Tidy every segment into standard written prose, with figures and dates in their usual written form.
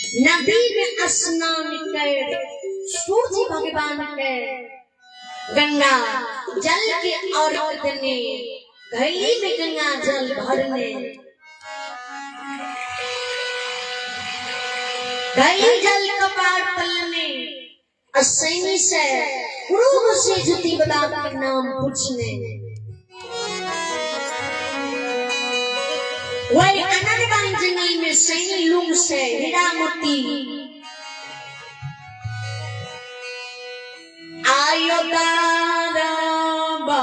नदी में स्नान कर सूर्य भगवान के गंगा जल के अर्घ देने, घैली में गंगा जल भरने, घैली जल कपार पलने, सैनी से गुरु से जुती बाबा के नाम पूछने। वही अनंतवन जंगल में सैनी लूंग से हीरा मोती आयो दारा बा।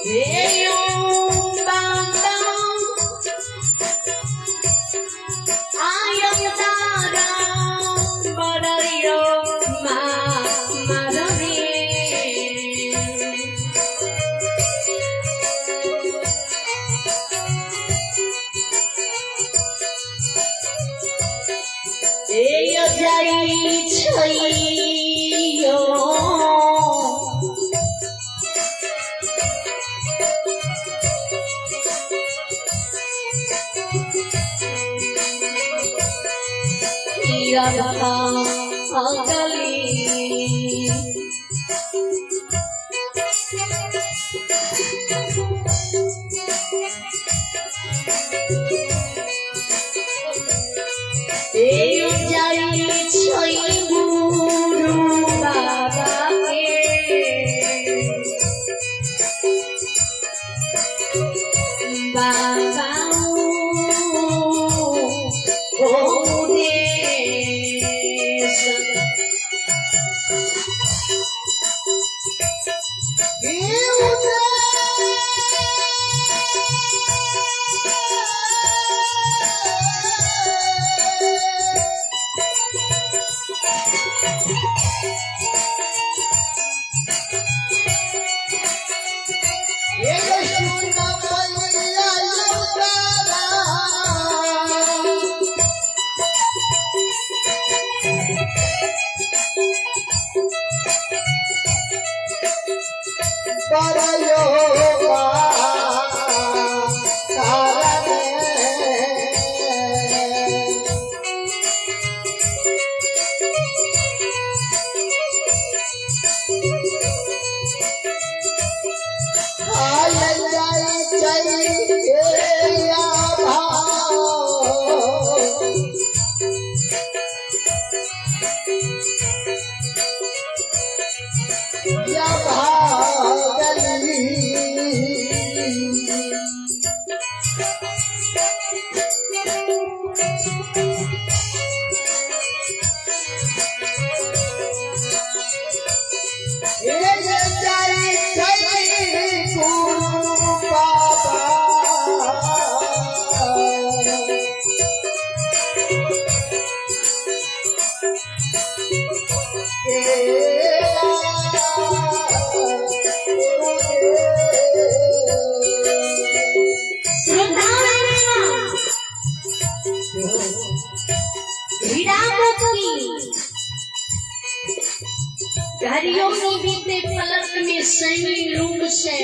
हे ओम बाबा आयो तारा बरयो मा मारने। हे जाई छैयो गली। जाई छै गुरु बाबा के बाबा ओ देश। हरियों बीते पलक में सैनी लूंग से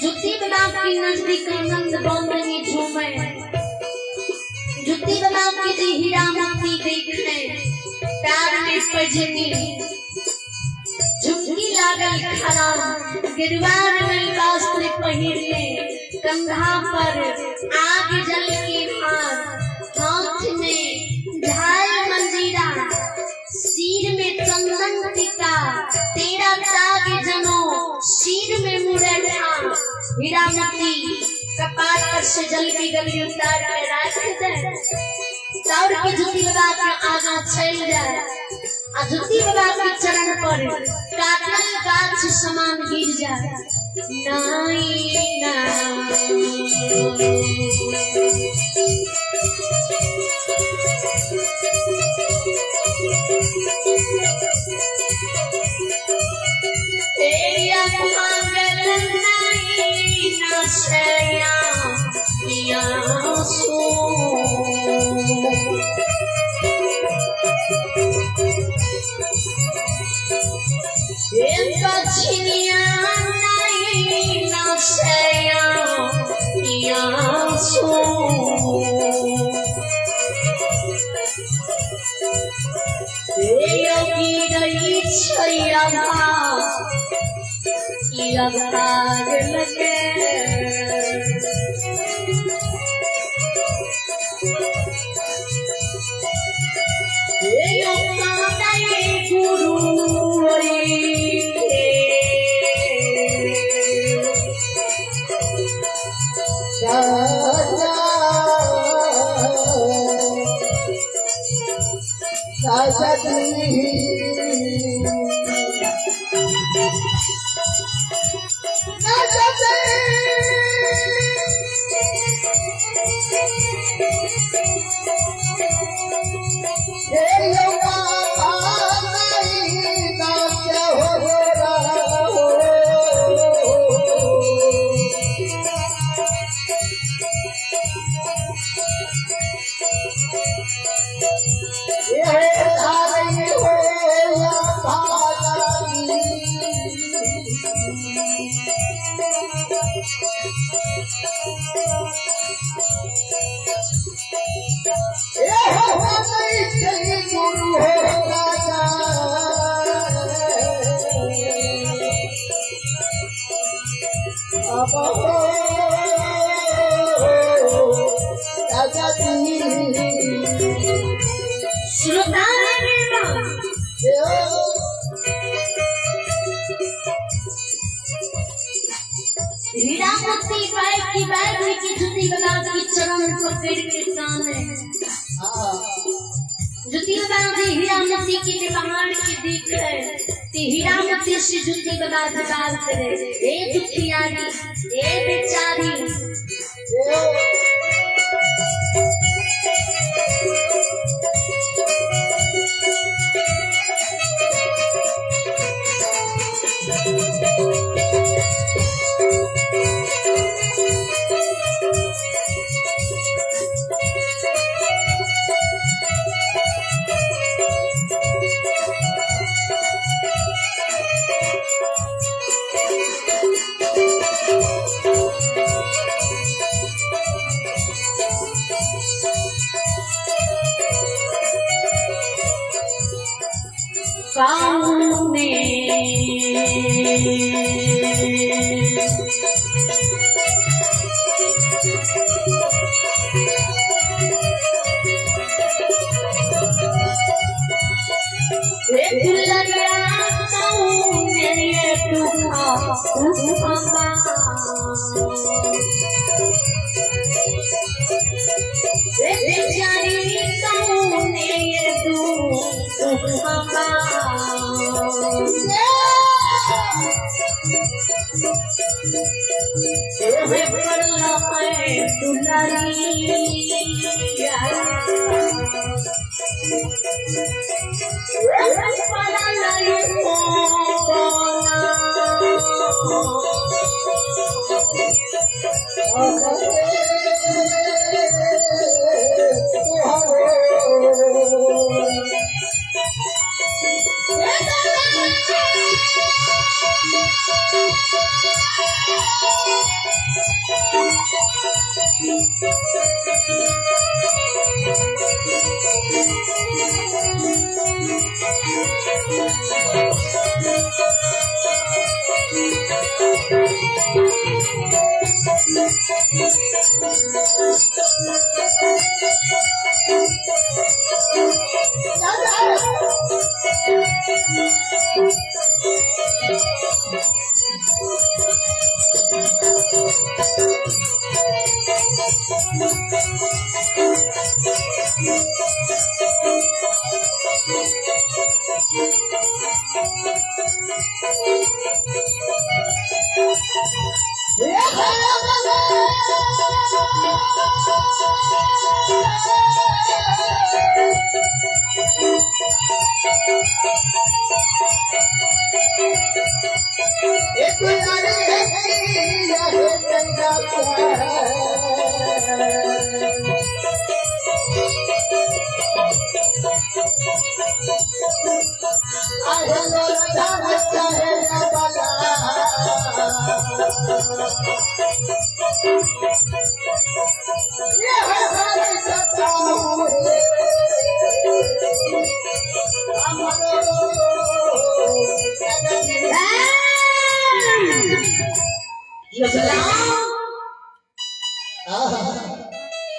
जुती बाबा की नजदीक आनंद बंदनी झूमे, जुती बाबा की जी हीरा मोती देखने प्यार में पजनी, झुमकी लागल खरा गिरवार में वस्त्र पहिरने, कंधा पर आग जल के हार, हाथ में झाल मंजीरा, सिर में चंदन टीका, तेरा ताज जनो सिर में मुरैठा, हीरा मोती कपार पर से जल की गगरी उतार के राख दे, दौड़ के जुती बाबा के आगा चल जाए, आ जुती बाबा के चरण पर काटल गाछ समान गिर जाए। नाई ना तेरी बछिया नहीं नसया आंसू योगी रही छैया लगे हीरामती बाई की बाई की जुती बना की चरण पकड़ के काने जुती बना दी हीरामती की पहाड़ की दिख है ती हीरामती से जुती बना दबाल करे ए दुखियारी ए बेचारी।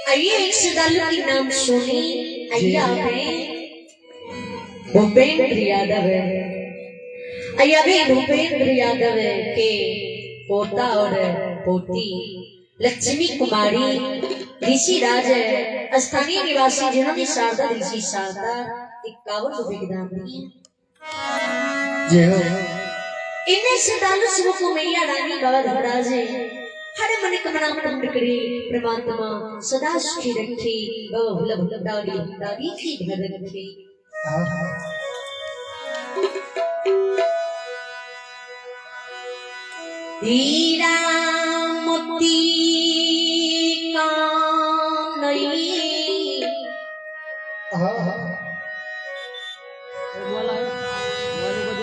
आइए एक श्रद्धालु की नाम सुनी। आइए आप भूपेंद्र यादव है। आइए अभी भूपेंद्र यादव के पोता और पोती लक्ष्मी कुमारी ऋषि राज है, स्थानीय निवासी, जिन्होंने शारदा ऋषि शारदा 51 रुपए के दाम दिए। जय हो। इन्हें श्रद्धालु सबको मैया रानी बाबा धर्मराज हर मन कमना पूर्ण करे, परमात्मा सदा सुखी रखे, बाबा भोला भंडारी भंडारी की घर रखे। हीरा मोती कानई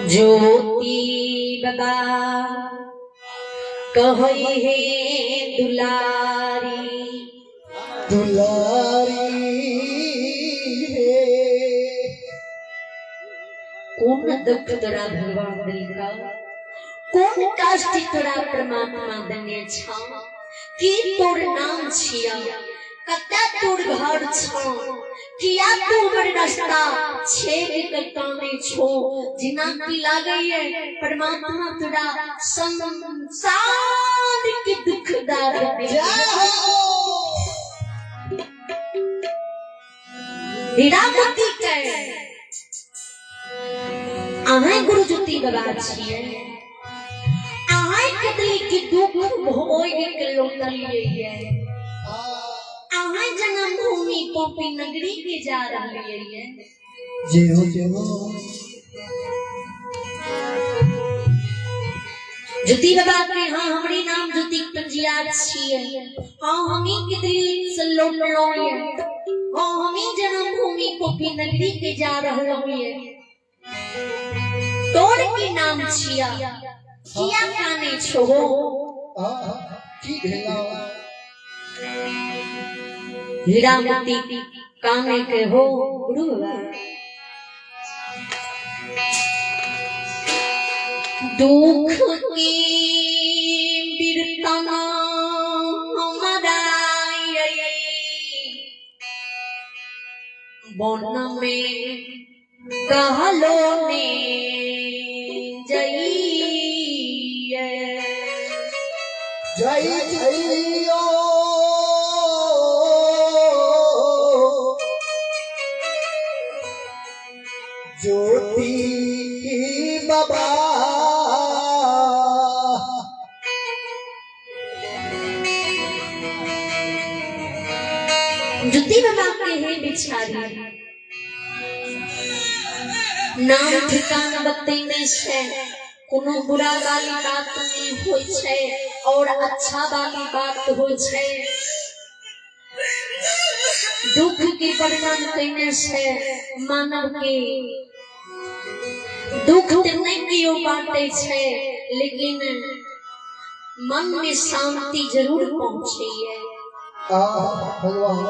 ज्योति बाबा कहई हे दुलारी दुलारी हे। कौन दुख तोरा भगवान दिल का, कौन कष्ट तोरा परमात्मा देने छा, की तोर नाम छिया, कत्ता तोर घर छा, किया तू हमर रास्ता छेद के काने छो, जिना की लागैये परमात्मा तोरा संसार के दुख दार दे। जय हो। हीरामती के अहाँ गुरु ज्योति बाबा छियै, अहाँ के दिल के दुख भोग के लौटलियै, अहाँ जन्मभूमि पोपी नगरी के जा रहलियै। जय हो जय हो। ज्योति बाबा के हाँ हमरे नाम ज्योति पंजियार छियै, हाँ हमी के दिल से लौटलौं, हाँ हमी जन्मभूमि पोपी नगरी के जा रहलौं। तोर की नाम छिया, किया काने छो, की भेला? हीरामती काने के हो गुरु बाबा। दुख की बिरतना हमारा वन में कहलो ने जइए। जय जइयो ज्योति बाबा। ज्योति बाबा के है बिचारी, नाम ठिकाना बतैने छै, कोनो बुरा वाली बात नहीं होय छै और अच्छा वाली बात होय छै। दुख के वर्णन कैने छै, मानव के दुख ते नहीं केओ बांटे छै, लेकिन मन में शांति जरूर पहुंचे है। भगवान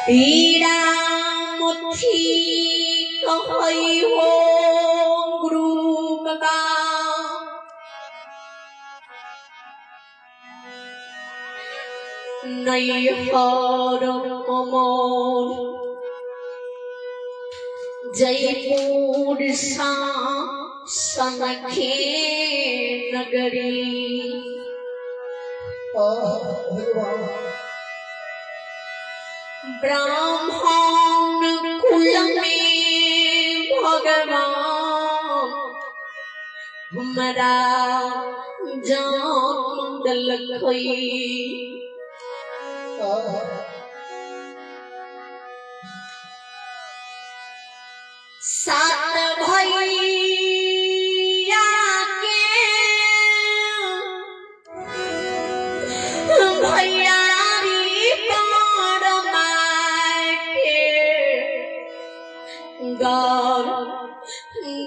हीरा मोती कहई हो गुरु बाबा, नैहर अमर जयपुर सा सनखे नगरी। भगवान ब्राह्मण कुल में भगवान हमरा जान दलखई। सात भैया के भैयारी बनलौं।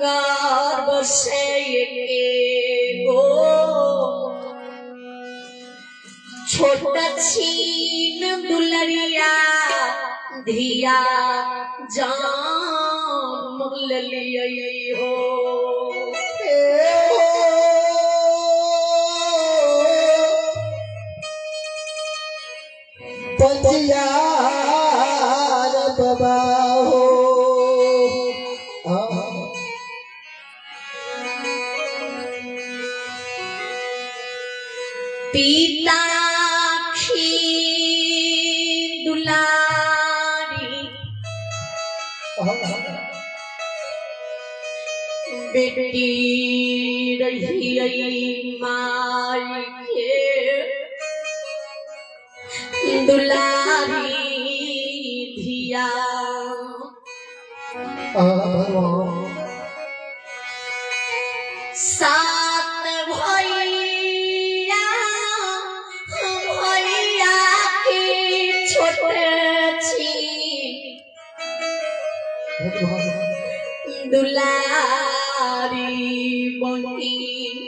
गर्भ से एके गो छोट छीन दुलरिया धिया जान लियै हो। पंजियार बाबा हो। पिता खी दुलारी बेटी रही माई के दुलारी धिया। सात भैया भैया के छोट छी दुलारी बहिन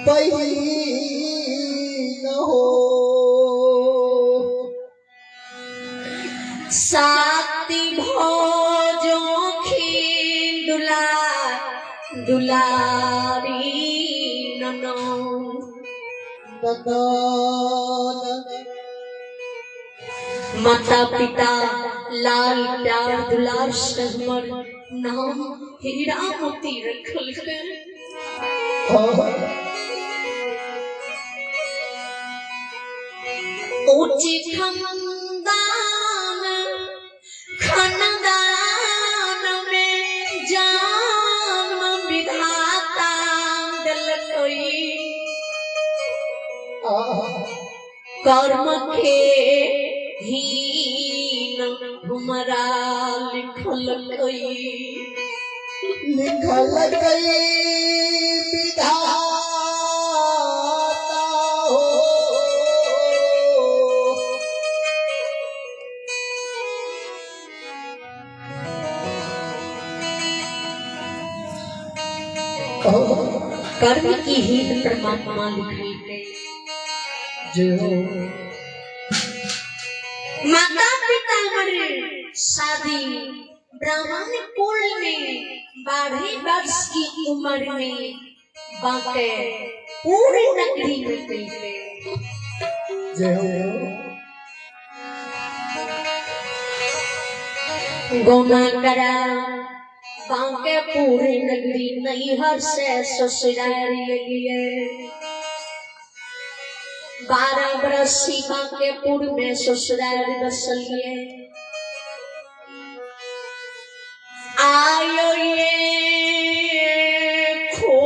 बहिन हो। सात भोजो दुला दुलारी ननो। माता पिता लाल प्यार दुलार से हमर नाम हीरा मोती रखल के। ऊंची खानदान खानदान में जान विधाता दिलकई, कर्म के हीन हमरा लिखल कई। लिखल गई विधाता हो। कर्म की हीन परमात्मा लिखल गई। जय हो। माता पिता मरे शादी ब्राह्मण कुल में 12 वर्ष की उम्र में बांके पूरी नगरी में गई। जय हो। गौना करा बांके पूरी नगरी नैहर से ससुराल लिए। 12 बरस ही बांकेपुर में ससुराल बसलिए। आयो ये खो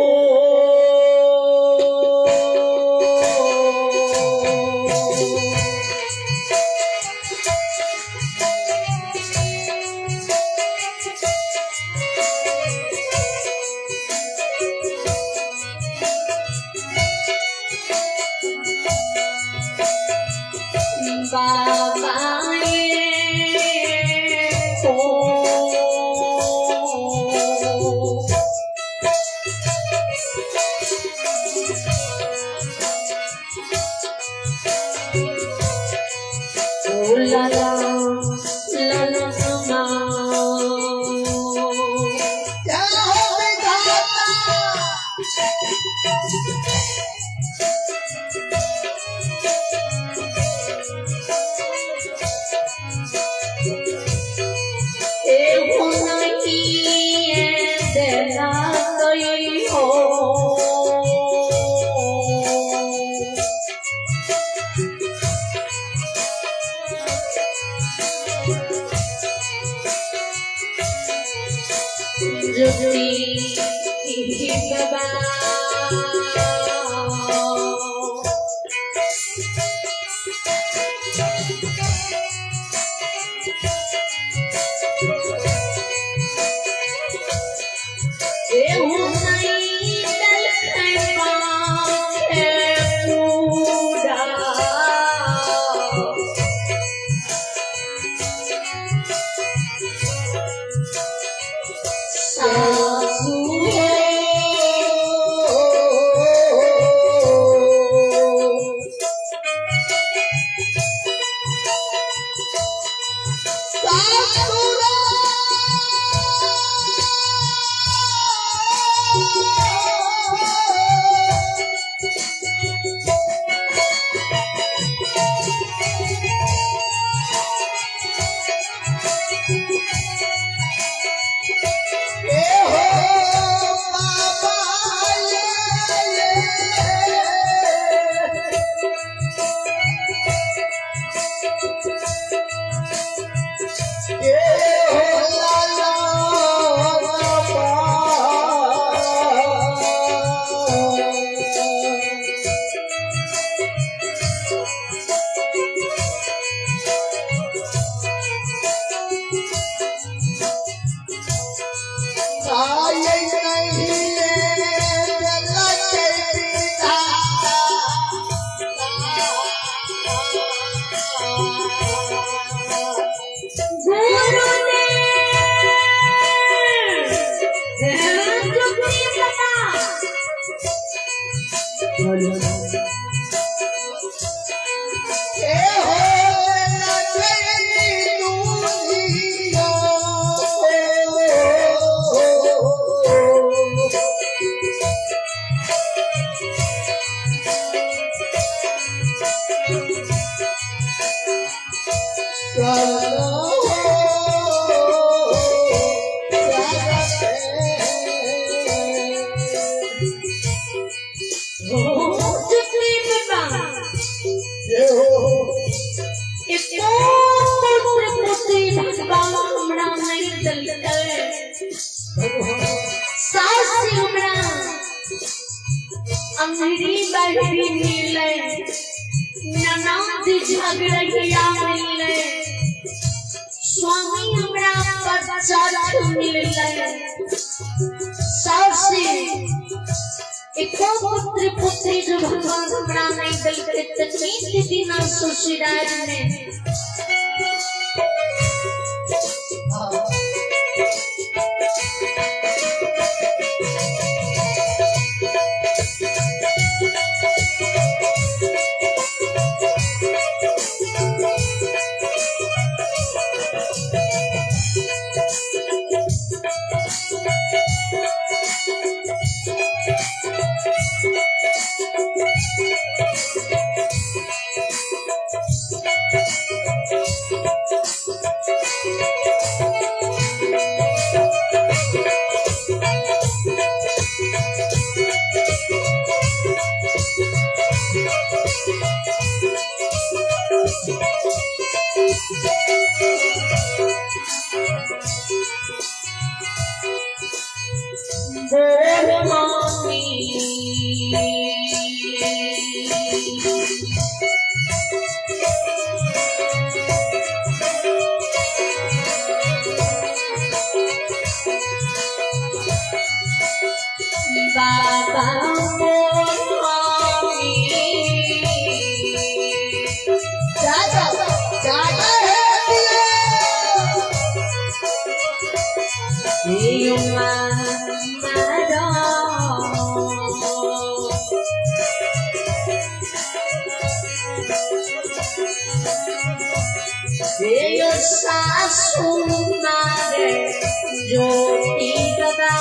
बाबा ये खो। ओ ला ला ला ला ला। जय हो विधाता। ए हो नहीं देना कोई हो। ज्योति बाबा एहू नहीं दलखै पाखे पूरा। सासू हे। स्वामी हमरा पर चरख मिललै, सास एको पुत्र पुत्री जो भगवान हमरा नहीं देलकै तऽ नित्य दिना ससुराल में बाबा सासू मारे ज्योति बाबा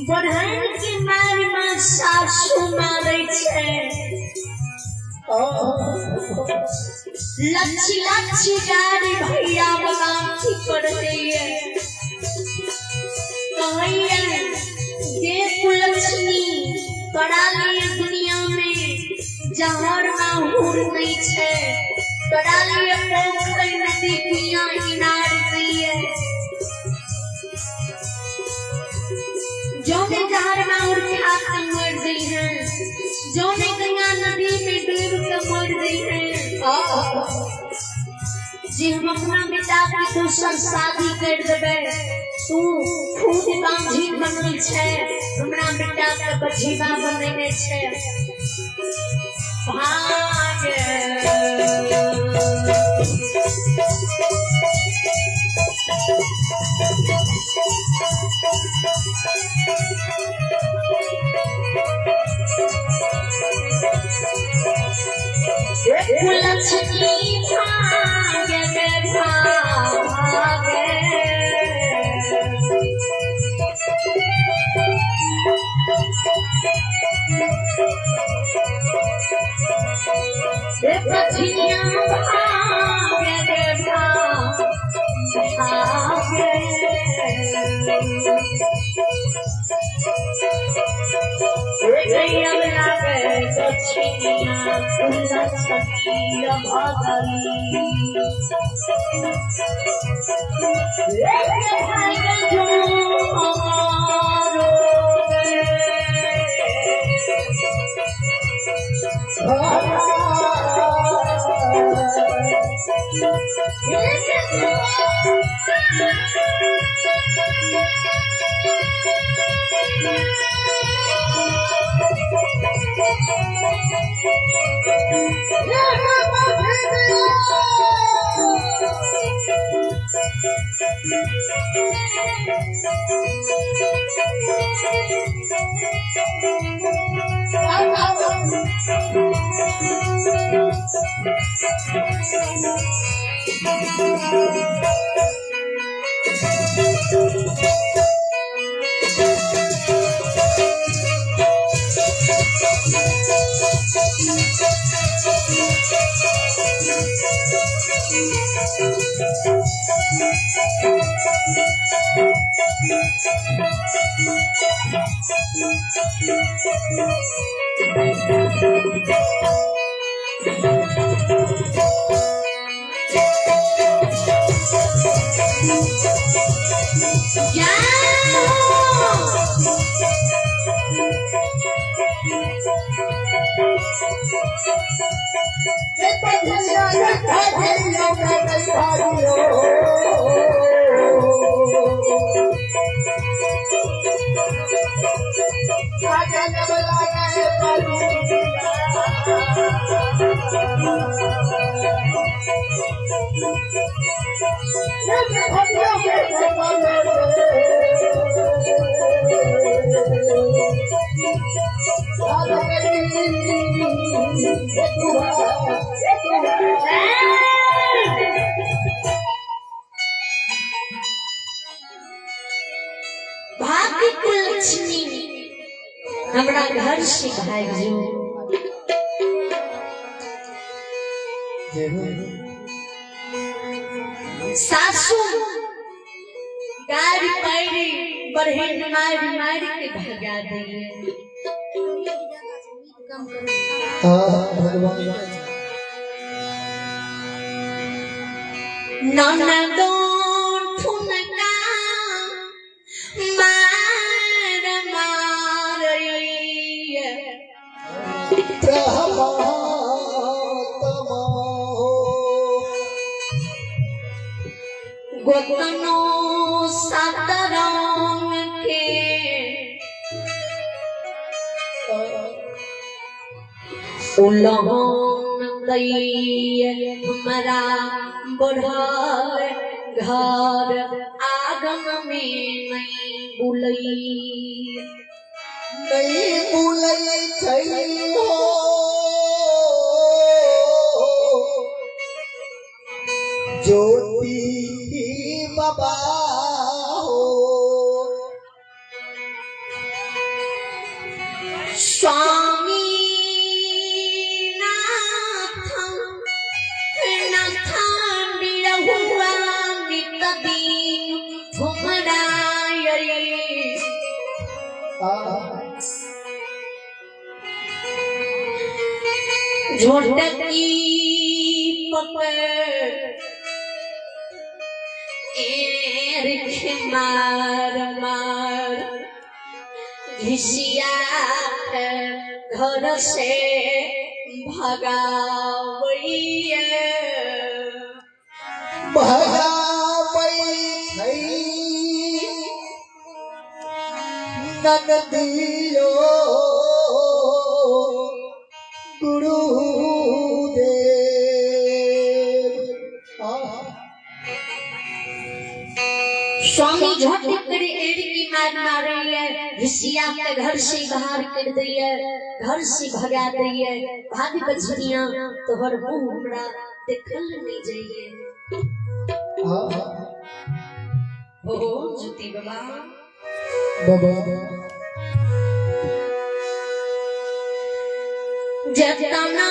बढ़ैन के मार में सासू मारै छै। लच्छी लच्छी गाड़ी भैया बलाठी पर दैये। कहैया जे कुलक्ष्मी तोरा लिए दुनिया में जहर माहूर नहीं छै, तोरा लिए पोखर नदी कुइया इनार नहीं है। जो ने जहर माहूर खा के मर गई है, जो ने गंगा नदी में डूब के मर गई है, जे हम अपना बेटा के दोसर शादी कर देबै, तू खुद बांझी बनल छै, हमरा बेटा के बझीबा बनेने छै। भाग कुलक्ष्मी भाग भाग पछिया भाग भाग भाग्य कुलक्ष्मी हमरा घर से भाग जो। सासू गाड़ी पैरी बरहिन मारी मारी के भगा दिए। ननदो ठुनका मार मारैया गोतनो सात रंग के उलहन दैया हमरा बढ़ल घर आंगन में नहीं बुलैया। नहीं बुलै छै हो ज्योति बाबा हो। स्वामी नाथ नाथ बिरहुआ नित दिन घुमराय। झोटकी पकड़ एरख मार मार घिसिया के घर से भगावैये। भगाबै छै ननदियो गुरुदेव। स्वामी झट करे एड़ की मार मारैये, घिसिया के घर से बाहर कर दैये, घर से भगा दैये। भाग बछड़िया, तोहर मुंह हमरा देखल नहीं जाइए। हो ज्योति बाबा। बाबा। जतना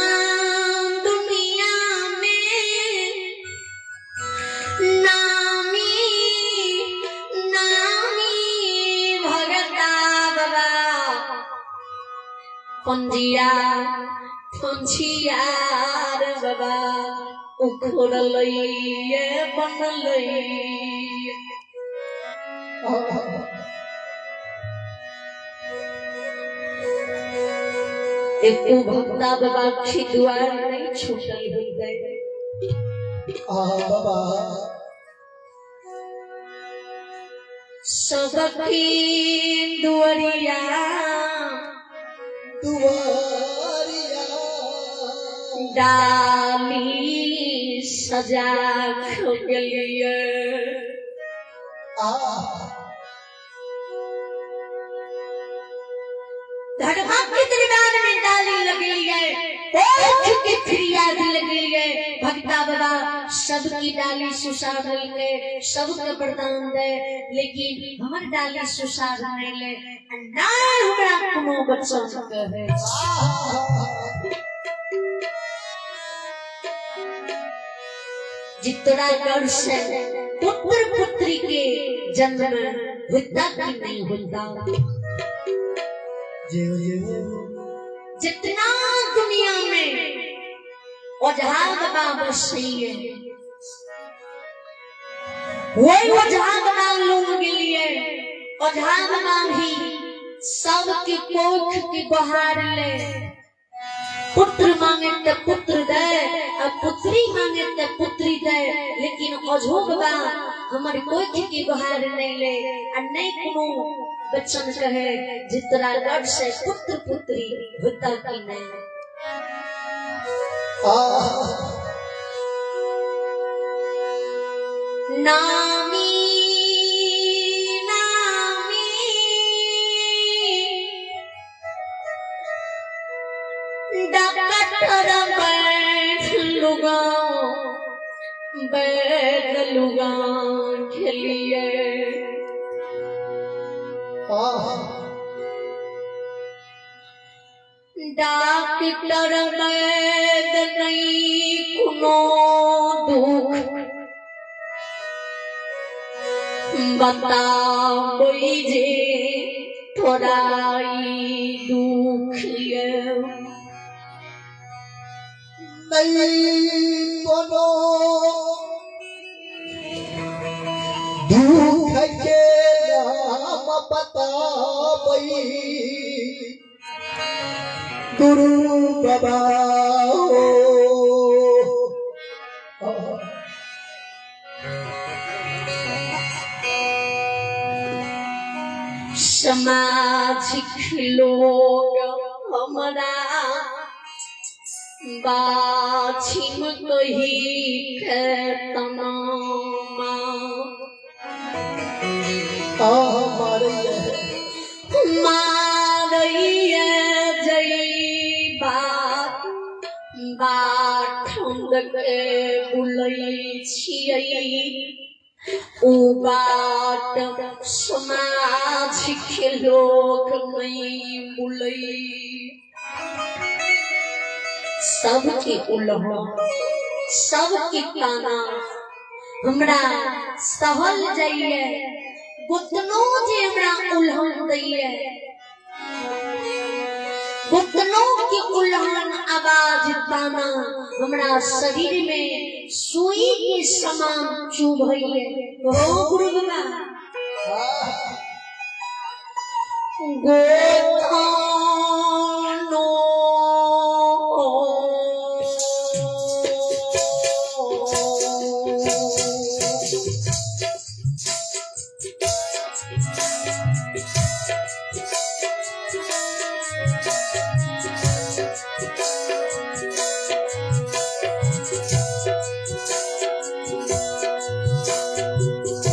दुनिया में नामी नामी भगता बाबा, पंजिया पंछियार बाबा उखड़लैये बनलैये। एको भक्ता बाबा के दुआर नहीं छूटल होइते। बाबा। सबके दुआरिया दुआरिया डाली सजा गेलिए। धर्मा के दरबार में डाली लगेलिए, ओख के फिरियाद लगेलिए। भक्ता बाबा सबकी डाली सुसार के सबके वरदान दे, लेकिन हमर डाली सुसार नहीं ले आ ना हमरा कोनो बच्चा कहे। जितना गर्व से पुत्र पुत्री के जन्म होता कि नहीं होता? जेव जेव। जितना दुनिया में ओझा बाबा बसैये, वही ओझा बाबा लोग के लिए ओझा बाबा भी सबके कोख के बहार ले। पुत्र मांगे तो पुत्र दे और पुत्री मांगे तो पुत्री दे, लेकिन ओझो बाबा हमर कोख के बहार नहीं ले आ नहीं कोनो बच्चन कहे जितना गर्भ से पुत्र पुत्री होता कि नहीं? नामी नामी डॉक्टर बैठ लुगा बैठ लुगा खेलिए। डॉक्टर वैद नहीं कोनो दुख बताबई जे तोरा ई दुख ये। नहीं कोनो दुख के नाम बताबई गुरु बाबा हो। सामाजिक लोग हमरा बाछिम कही के तमामा मारैया जैबा बाठंद के बुलै छियै। ओ बाट समाज के लोक नहीं मुलै। सबके उलहन, सबके ताना हमरा सहल जाइए, गोतनो जे हमरा उलहन दैये, गोतनो के उलहन आवाज ताना हमरा शरीर में सुई के समान चुभैये। हो गुरु बाबा गोतनो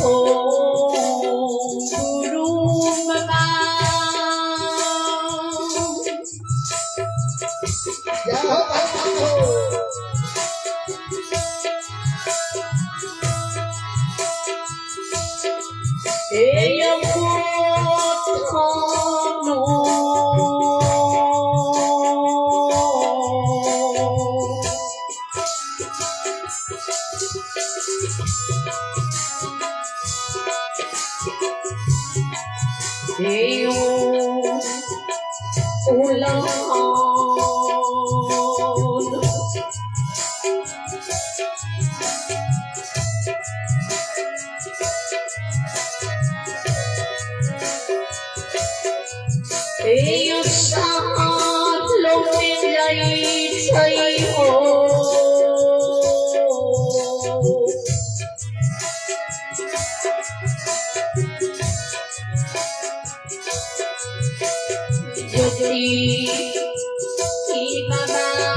ओ गुरु बाबा जय हो भगवान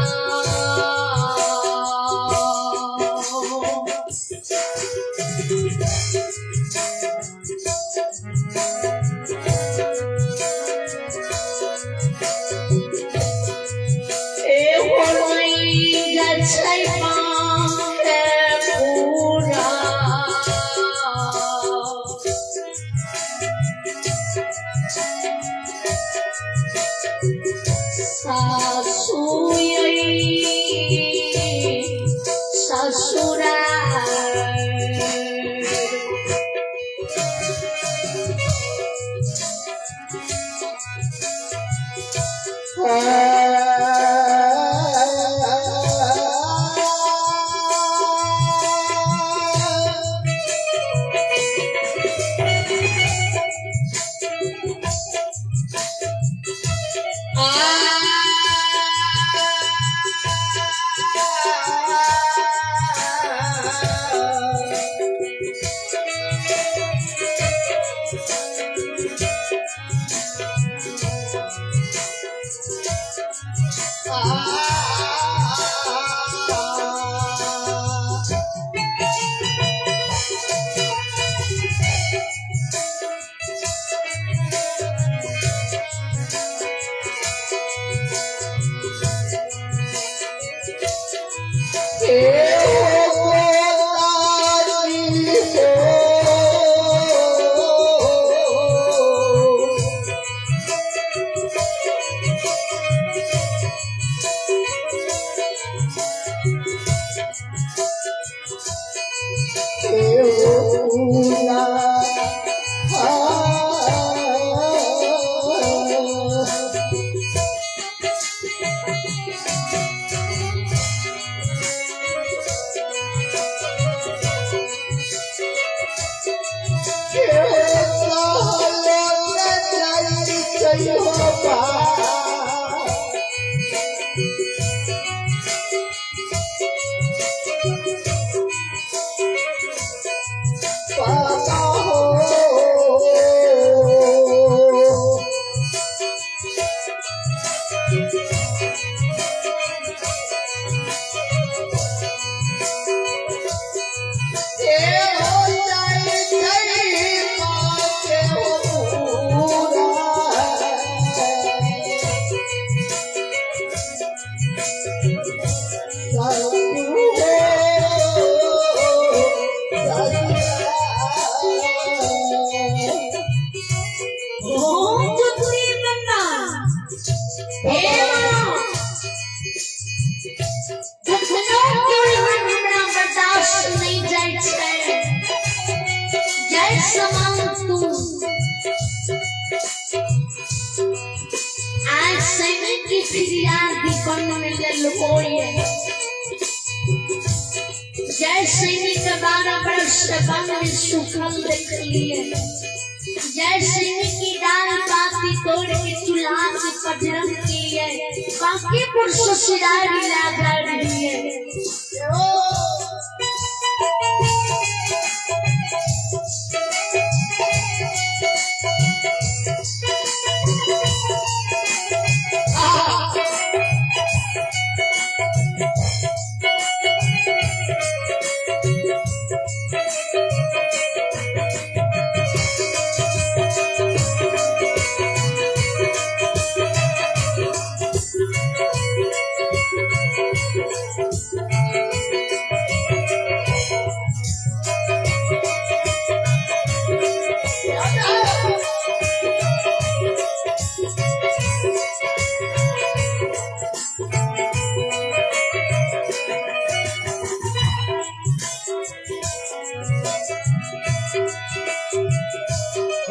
हो। फिरियाद बन में लेल होए। जय सैनिक 12 बरस वन में सूखल देख लिए। जय सैनिक की डाल पाती तोड़ के चूल्हा के पजरन किए, बांकीपुर ससुरारी लगा रही है।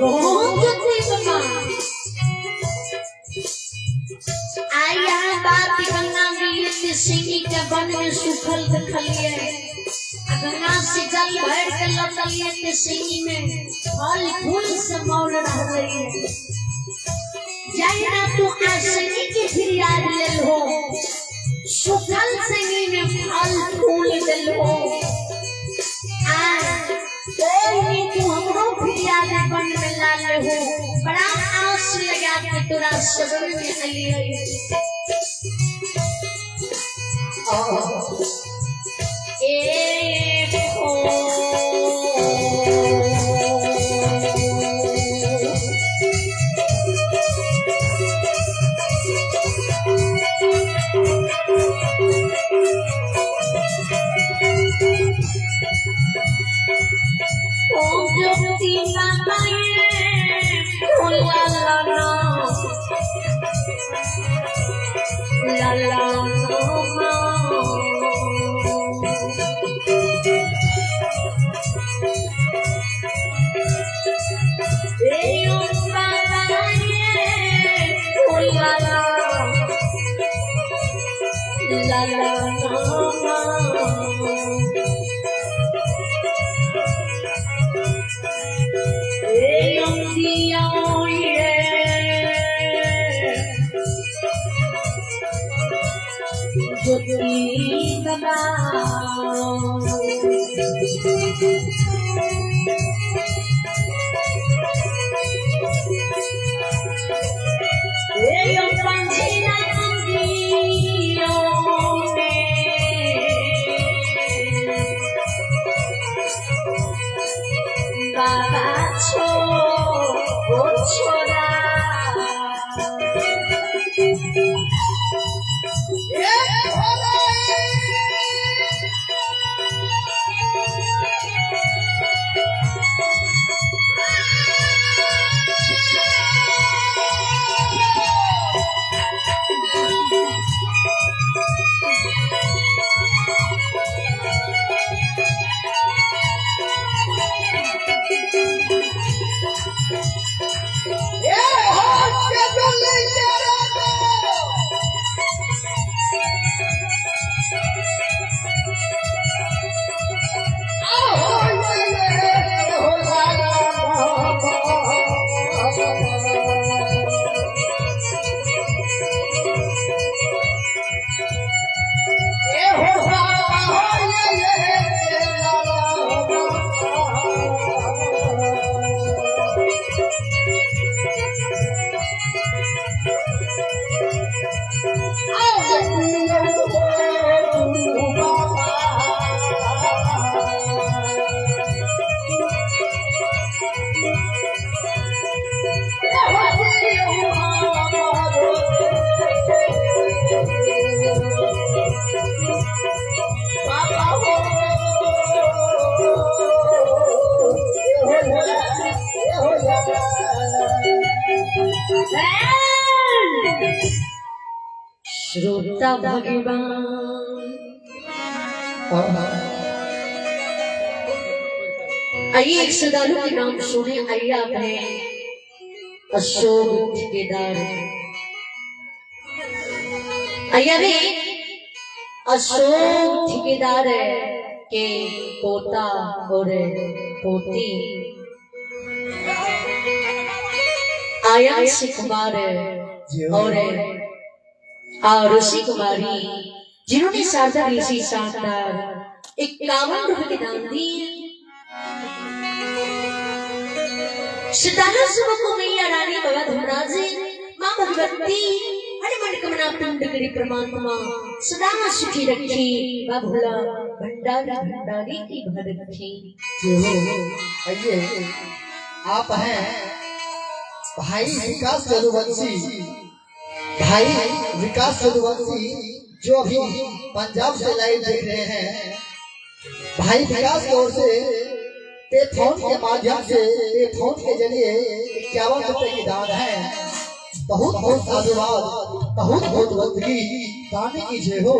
बहुत बाबा आई यहाँ बात गंगा गई सिंह के वन में सूखल देखलिए, गंगा से जल भर के लौटलिए सिंह में फल फूल से मौल रह। जहिना तू आसनी के फिरियाद लेल हो, सूखल सिंह में फल फूल दिल हो, आ कोई तू हमरो फिरियाद वन में लाल हो। बड़ा आस लगा के तोरा शरण में अलिए। ए हो ज्योति बाबा ये ला ला ला ला ला। ला ला ला। ज्योति बाबा बाबा छो छोरा। श्रोता भगवान आइए एक श्रद्धालु के नाम सुने। आइए आपने अशोक ठेकेदार अयवे अशोक ठेकेदार के पोता और पोती आयांश कुमार और आरुषि कुमारी, जिन्होंने शारदा ऋषि शानदार 51 रुपए के दान दिए। श्रद्धालु सुबह को मैया रानी बाबा धर्मराज माँ भगवती हर मनकमना पिंड करी परमात्मा सदा सुखी रखी, माँ भोला भंडारी भंडारी की भर रखी। जय हो। आइए आप हैं भाई विकास यदुवंशी, भाई विकास यदुवंशी जो अभी पंजाब से लाइव देख रहे हैं। भाई विकास की ओर से पे फोन के माध्यम से, पे फोन के जरिए 51 रुपए की दान है। बहुत बहुत साधुवाद, बहुत बहुत बंदगी। दानी की जय हो,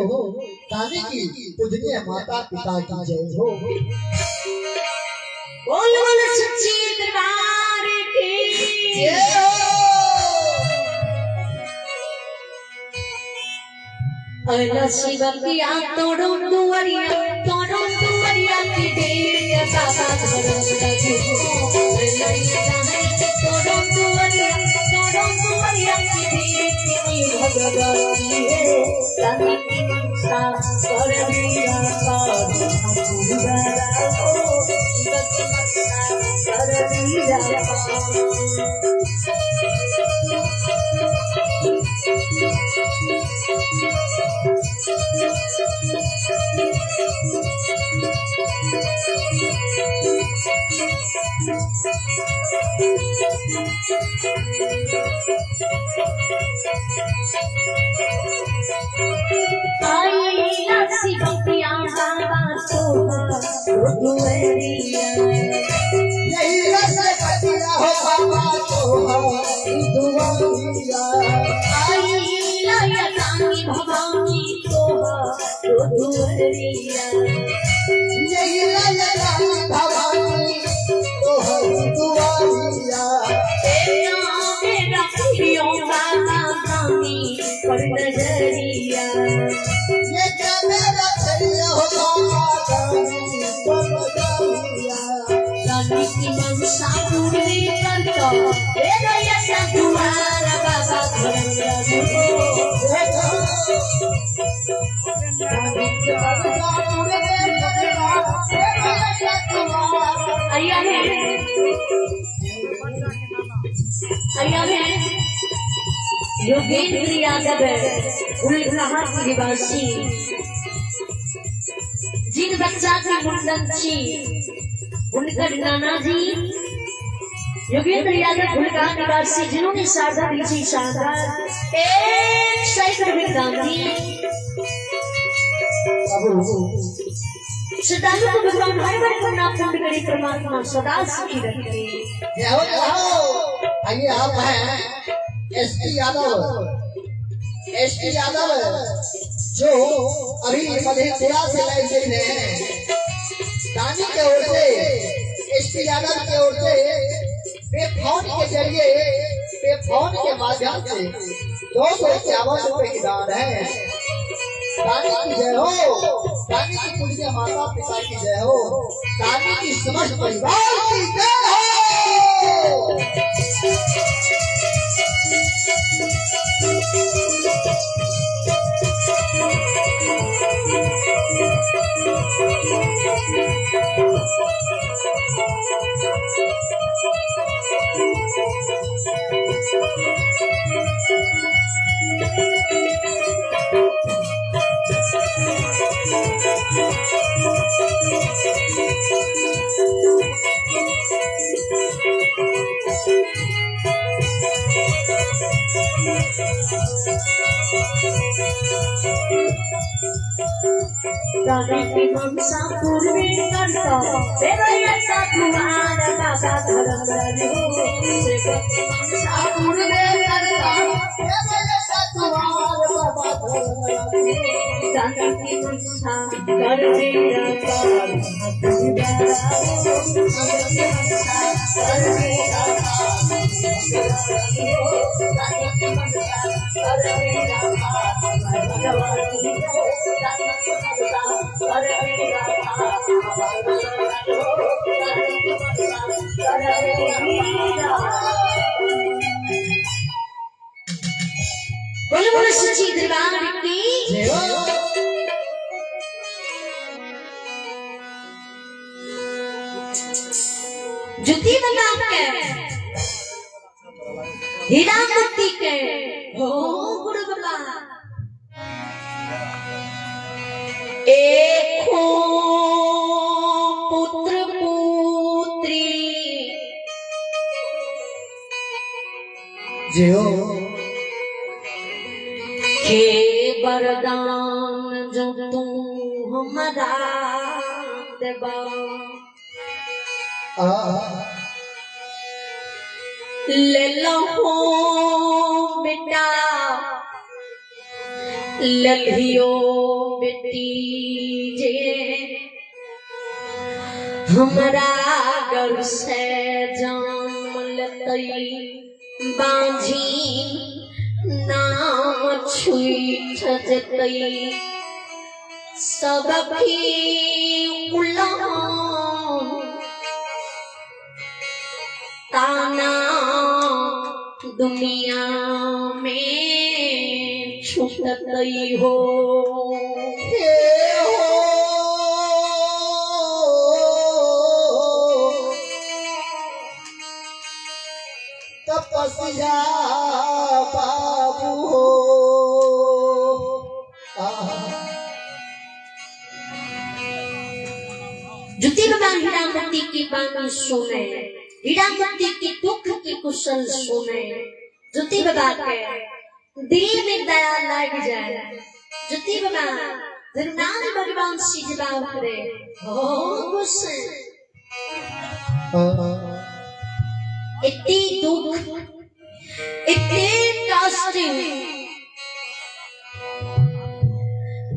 दानी की पूजनीय माता पिता की जय हो। बोल बोल सच्ची दरबार की जय हो। अला शिवकिया तोड़ो दुआरिया, तोड़ो दुआरिया की देर बाबा धर्मराज हो। तोड़ो दुआरिया, तोड़ो दुआरिया की देर की भगवती है। रानी की मनसा कर मेरा पार ठाकुर हो, शिव की मनसा कर मेरा पार। यही रस कटिया हो बाबा तो हमारी दुआरिया। यही रस भवानी तो हमारी दुआरिया। ये क्या मेरा चलिया हो बाबा दानी बाबा दानिया। अय्या है, अय्या है योगेंद्र यादव उल्लाह निवासी, जिन बच्चा के मुंडन छी उनकर नाना जी योगेंद्र यादव उल्लाह निवासी, जिन्होंने शारदा ऋषि शारदा 100 रुपये दान दिए। श्रद्धालु को भगवान हर बार करना पुण्य करे परमात्मा सदा सुखी रखे। जय हो जय हो। आइए आप हैं एस पी यादव, एस पी यादव जो अभी मधेपुरा से लाइव देख रहे हैं। दानी के ओर से, एस पी यादव की ओर से पे फोन के जरिए, पे फोन के माध्यम से 251 रुपए की दान है। दानी की जय हो, दानी की पूज्य माता पिता की जय हो, दानी की समस्त परिवार की जय हो। दादा की मनसा पूर्वी करता तेरा ऐसा कुमार बाबा धर्मराज हो। सेवक की मनसा पूर्वी करता दादा की मनसा कर मेरा पार ठाकुर हो। सेवक की मनसा कर मेरा पार। बोलो बोलो सच्ची दरबार की। जय हो। जुती बना के हीरा मोती के हो गुरु बाबा एक पुत्र पुत्री जय हो। के वरदान जो तू हमरा देबा आ ले लहो बेटा ललियो बेटी जे हमरा घर से जाम लतई बांझी नाम छूट जतई सबकी उलहन ताना दुनिया में छूटतई हो। हे हो तपस्या बाबू हो। ज्योति बाबा हीरामती की बानी सुने, हीरामती की दुख की कुशल सुने, ज्योति बाबा के दिल में दया लग जाए। ज्योति बाबा धर्मनाथ भगवान से जवाब करे हो गुस्से इतनी दुख इतने कष्ट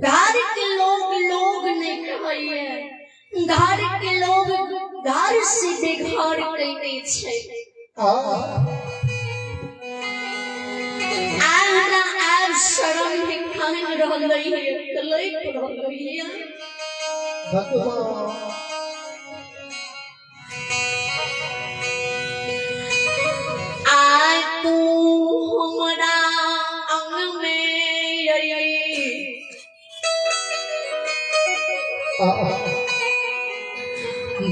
घर के लोग लोग नहीं कहैये, घर के लोग घर से बेघर कइने छै। आब आब शरम में खान रहलै कलैप रहलै। भगवान आय तू हमरा अंग में अई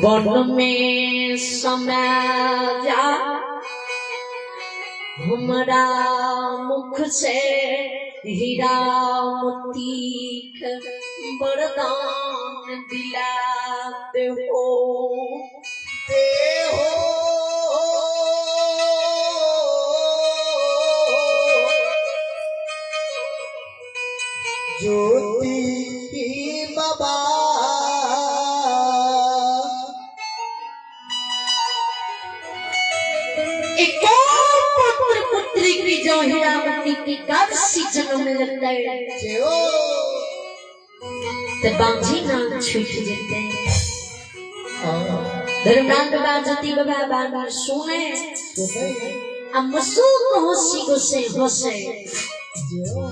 वन में समा जा, हमरा मुख से हीरा मोती के वरदान दिला दे हो। दे हो ज्योति बाबा एक और पुत्र पुत्री की जो हीरामती की गर्भ से जन्म लेते जय हो। ते बांझी नाम छूट जेते। धर्मनाथ बाबा ज्योति बाबा बाबा सुने आ मसूक होसी गोसे होसे। जय हो।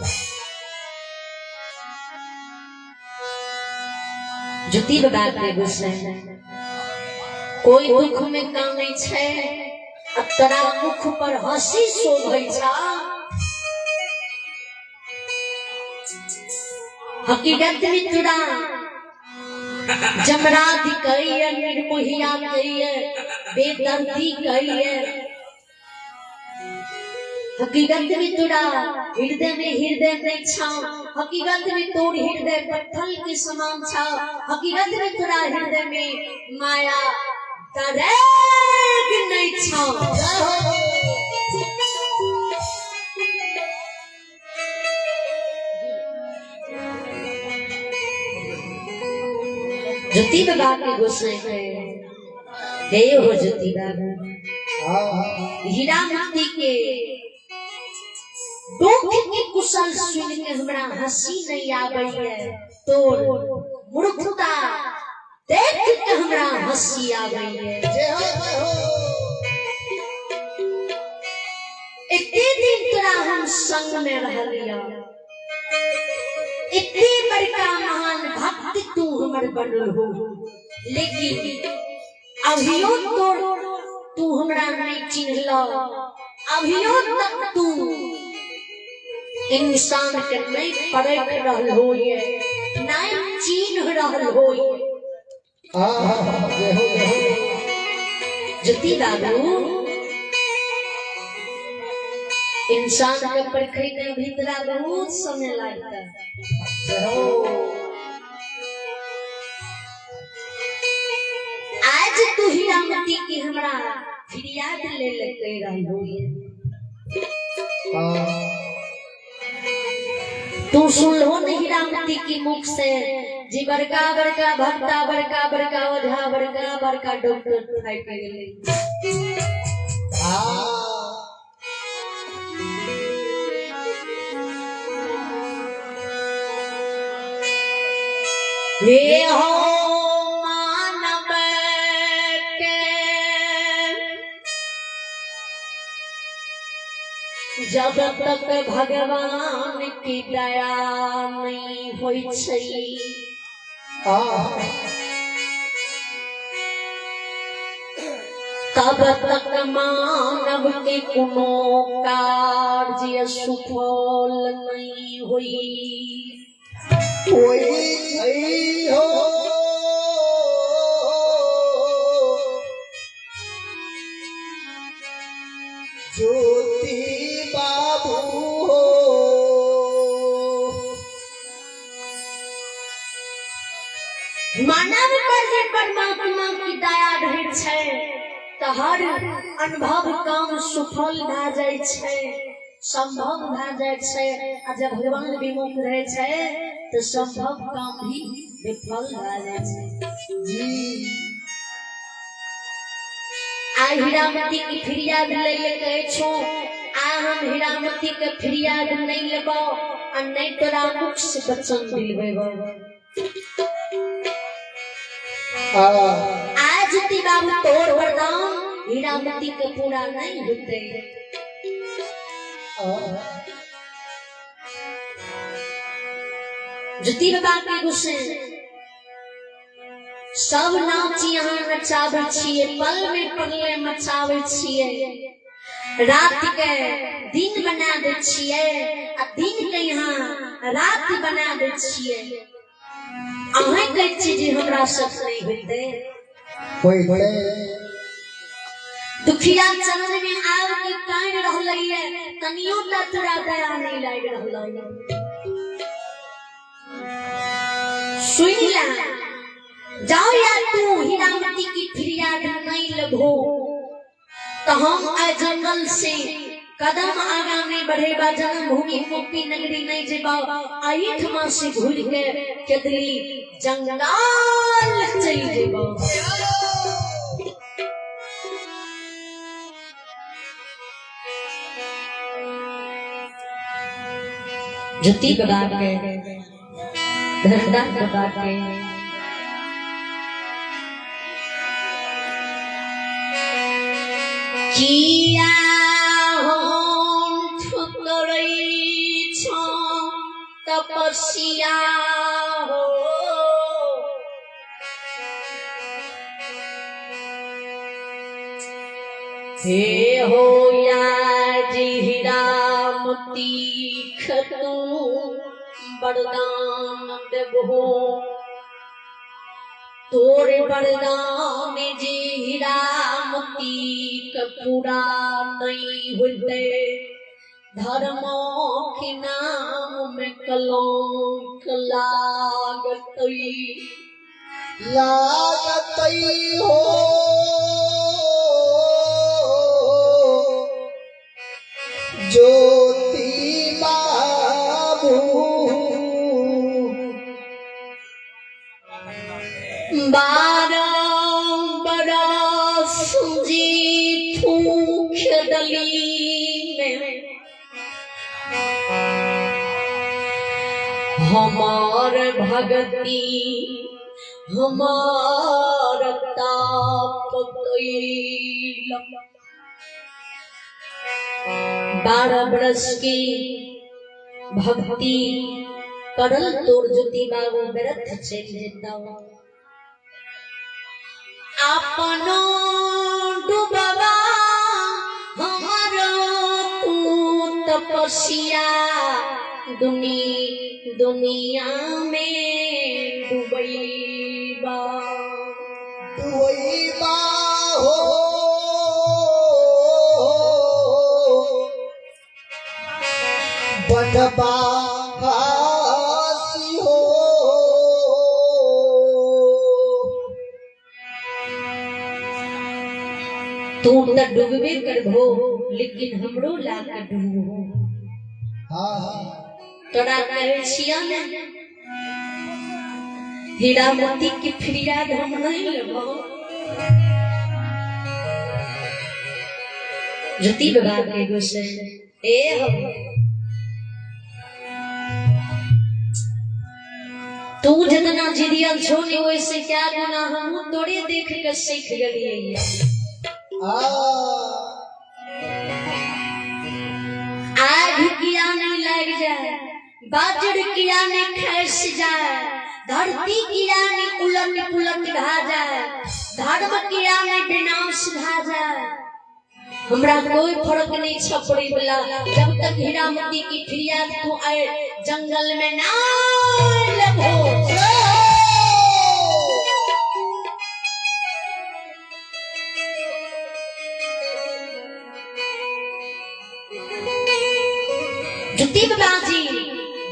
ज्योति बाबा के गुस्से कोई दुख में कानै छै आ तोरा मुख पर हंसी शोभै छ। हकीकत में तोरा जमराज कहिए, निर्मोहिया कहिए, बेदर्दी कहिए, हकीकत में तोरा हृदय में हृदय नहीं छा, हकीकत में तोर हृदय पत्थर के समान छा, हकीकत में तोरा हृदय में माया दरेग नहीं छा। जय हो। ज्योति बाबा के गुस्से में हे हो ज्योति बाबा हीरा मोती के दुख के कुशल सुन के हमरा हंसी नहीं आबै है, तोर मूर्खता देख के हमरा हंसी आबै है। जय हो जय हो। एते दिन तोरा हम संग में रहलिया, एते बड़का महान भक्त तू हमर बनल हो, लेकिन अभियो तोर तू हमरा नहीं चिन्हल, अभियो तक तू इंसान के नहीं परख रहल हो, नहीं चिन्ह रहल हो। हाँ, जय हो जय हो। ज्योति बाबू, इंसान के परखै में भीतरा बहुत समय लगता है। जय हो। आज तू हीरामती की हमरा फिरियाद ले ले कह रहल हो। हाँ। तू सुनलो न हीरामती की मुख से जी बड़का बड़का भक्ता, बड़का बड़का ओझा, बड़का बड़का डॉक्टर थाकि गेलै। हाँ। हे हो मानव के जब तक भगवान की दया नहीं होई छै, हाँ। तब तक मानव के कोनो कार्य सुफल नहीं होई। कोई नहीं हो ज्योति बाबू हो। मानव पर जे परमात्मा की दया रहै छै तऽ हर अनुभव काम सुफल भए जाइ छै, संभव भए जाइ छै। आ जब भगवान विमुख रहै छै तऽ संभव काम भी विफल भए जाइ छै। जी। आ हीरामती की फिरियाद लै ले कहै छौ, आ हम हीरामती के फिरियाद नहीं लेबौ आ नहीं तोरा मुख से वचन दिलबेबौ। हाँ। आज ज्योति बाबू तोर वरदान हीरामती के पूरा नहीं होते। हाँ। ज्योति बाबा के गुस्से सब नाच यहाँ नचाबै छियै, पल में पगले मचाबै छियै, रात के दिन बना दै छियै आ दिन के यहाँ रात बना दै छियै। अहें कहै छी जे हमरा सब नहीं होते। होते। दुखिया चरण में आब के कान रहलै है, तनियो टा तोरा दया नहीं लागि रहलै। सुन ला, जाओ या तू हीरामती की फिरियाद नहीं लगो तो हम आ जंगल से कदम आगा नहीं बढ़ेबा, जन्मभूमि गोपी नगरी नहीं जेबा, आईठमा से घूर के केदली जंगल चल जेबा। ज्योति बाबा के, धर्मदास बाबा के, किया हम ठुकरै छौ तपस्या हो, हे हो या जी हीरामती खतू वरदान देबहो, तोर वरदान जी हीरामती के पूरा नहीं होते, धर्म के नाम में कलंक लागतई। लागतई हो ज्योति बाबू। 12 बरस जी थूक दली में हमार भगती हमार ताप कैल, 12 बरस की भक्ति करल तोर ज्योति बाबू व्यर्थ चलि जेतौ। अपनो डूबबा हमरो तू तपस्या दुनिया में डूबैबा। डूबैबा हो बनबा फांसी हो। तू तो डूबबे करबो लेकिन हमरो ला के डूबो। हाँ हाँ। तोरा कहै छिया ने हीरामती के फरियाद हम नहीं लेबो। ज्योति बाबा के गुस्से ए हो तू जितना जिदियल छो ने वैसे क्या गुना हम तोरे देख के सीख गेलिए। आग किया नहीं लग जाए, बाजर किया नहीं खस जाए, धरती किया नहीं उलट पुलट भा जाए, धर्म किया नहीं विनाश भा जाए, हमरा कोई फर्क नहीं छपड़ी वाला जब तक हीरामती की फरियाद तू आए जंगल में ना लगो। ज्योति बाबाजी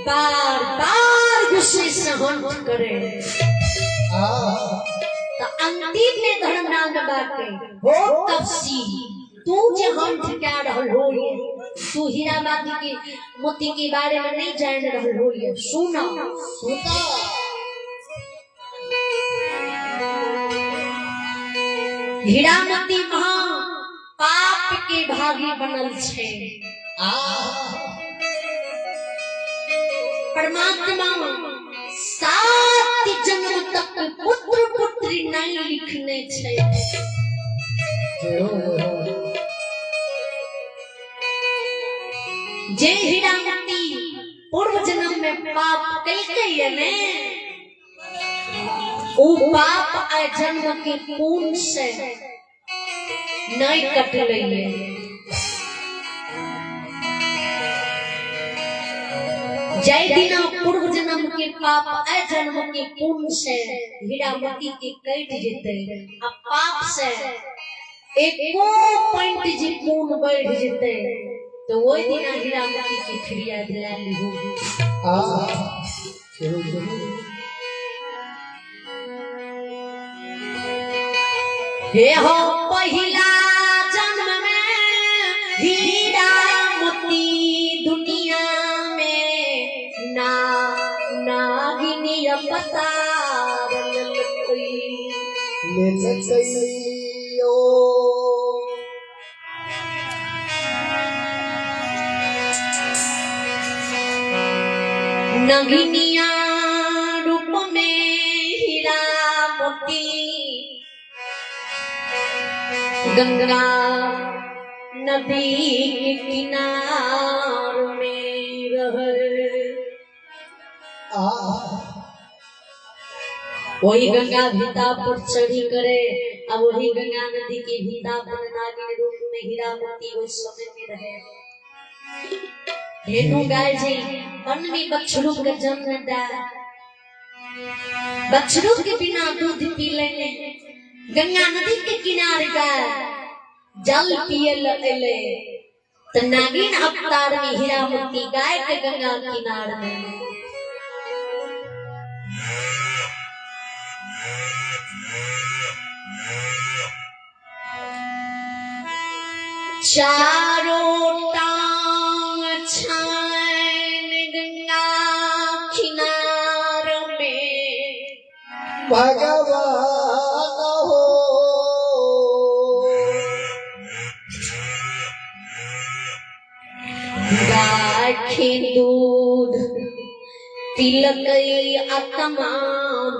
बार बार गुस्से से हंट करे तो अंतिम में धर्मनाथ बाबा के हो तपसी तू जे हंट क्या रहल हो तू हीरामती के मोती के बारे में नहीं जान रहल हो सुना सुना। हीरामती महा पाप के भागी बनल छे। परमात्मा 7 जन्म तक पुत्र पुत्री नहीं लिखने छे। जे हीरामती पूर्व जन्म में पाप कलकै ने ओ पाप आ जन्म के पुण्य से नहीं कटलै। जय दिना पूर्व जन्म के पाप आ जन्म के पुण्य से हीरामती के कट जेतै आ पाप से एको पॉइंट जे पुण्य बढ़ जेतै तो वही दिना हीरामती के फरियाद ला लिहो। हे हो पहिला जन्म में हीरामती दुनिया में ना नागिनी अवतार ललकई। लेलकई ओ। नगिनिया रूप में हीरामती गंगा नदी के किनार में रह। वही गंगा भीता पर चढ़ी करे अब वही गंगा नदी के भीता पर नागिन रूप में हीरामती उस समय में रहे। धेनु गाय जी वन में बछड़ू के जन्म दा बछड़ू के बिना दूध पी लेने गंगा नदी के किनारे गाय जल पिए ले तो नागिन अवतार में हीरामती गाय के गंगा किनार में चारों टांग छान गंगा किनार में भगवान हो। गाय के दूध तिलकई आत्मा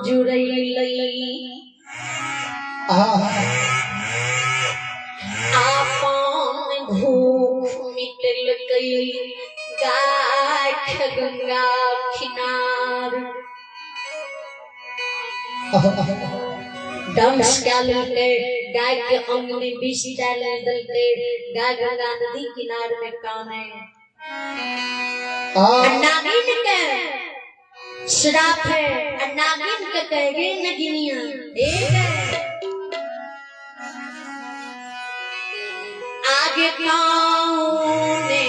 जुड़ैलई आपन भूख मिटलई। गई गाय गंगा किनार। दंश क्या लेते गाय के अंग में विष डाल दलते, गाय गंगा नदी किनार में काने। नागिन के श्राप है, नागिन के कह गए नगिनिया एक आगे कौने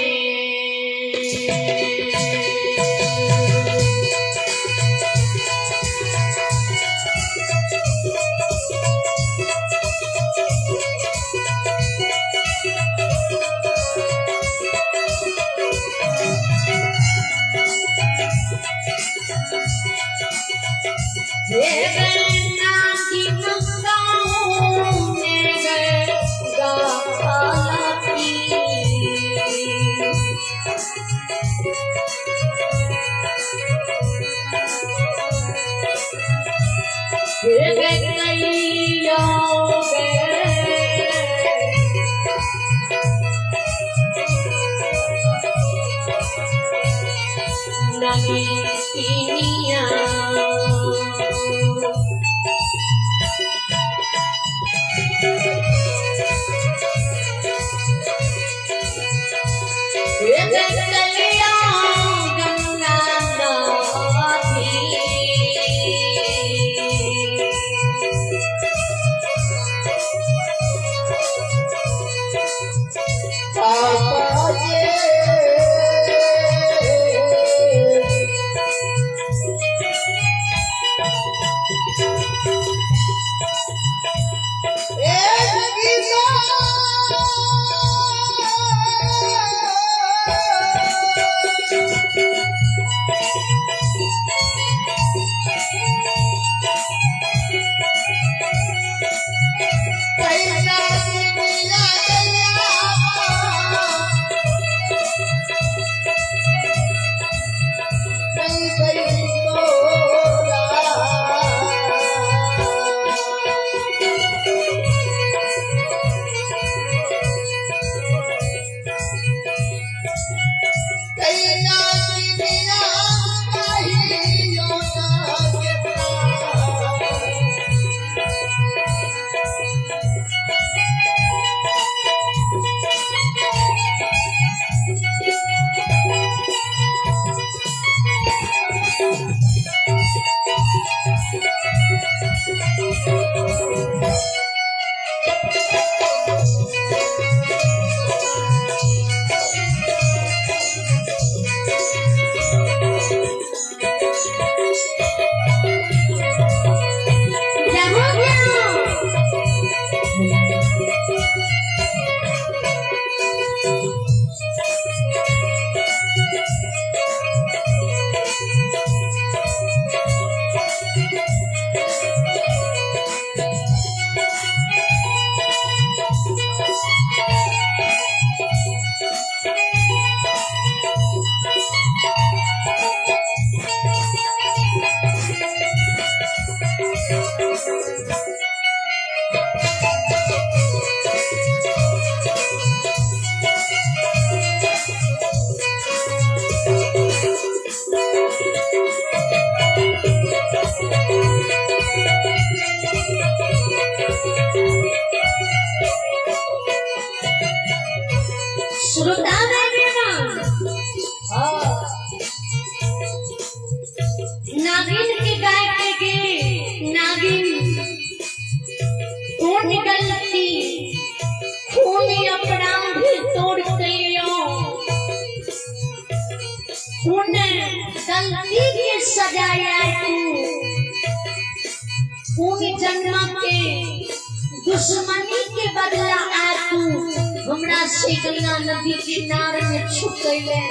नागिन के गाय के नागिन कौन गलती खून अपना भी तोड़ लियो, खून गलती के सजाया तू, खून जन्म के दुश्मनी के बदला आ तू हमरा से गंगा नदी किनारे में छुप गए।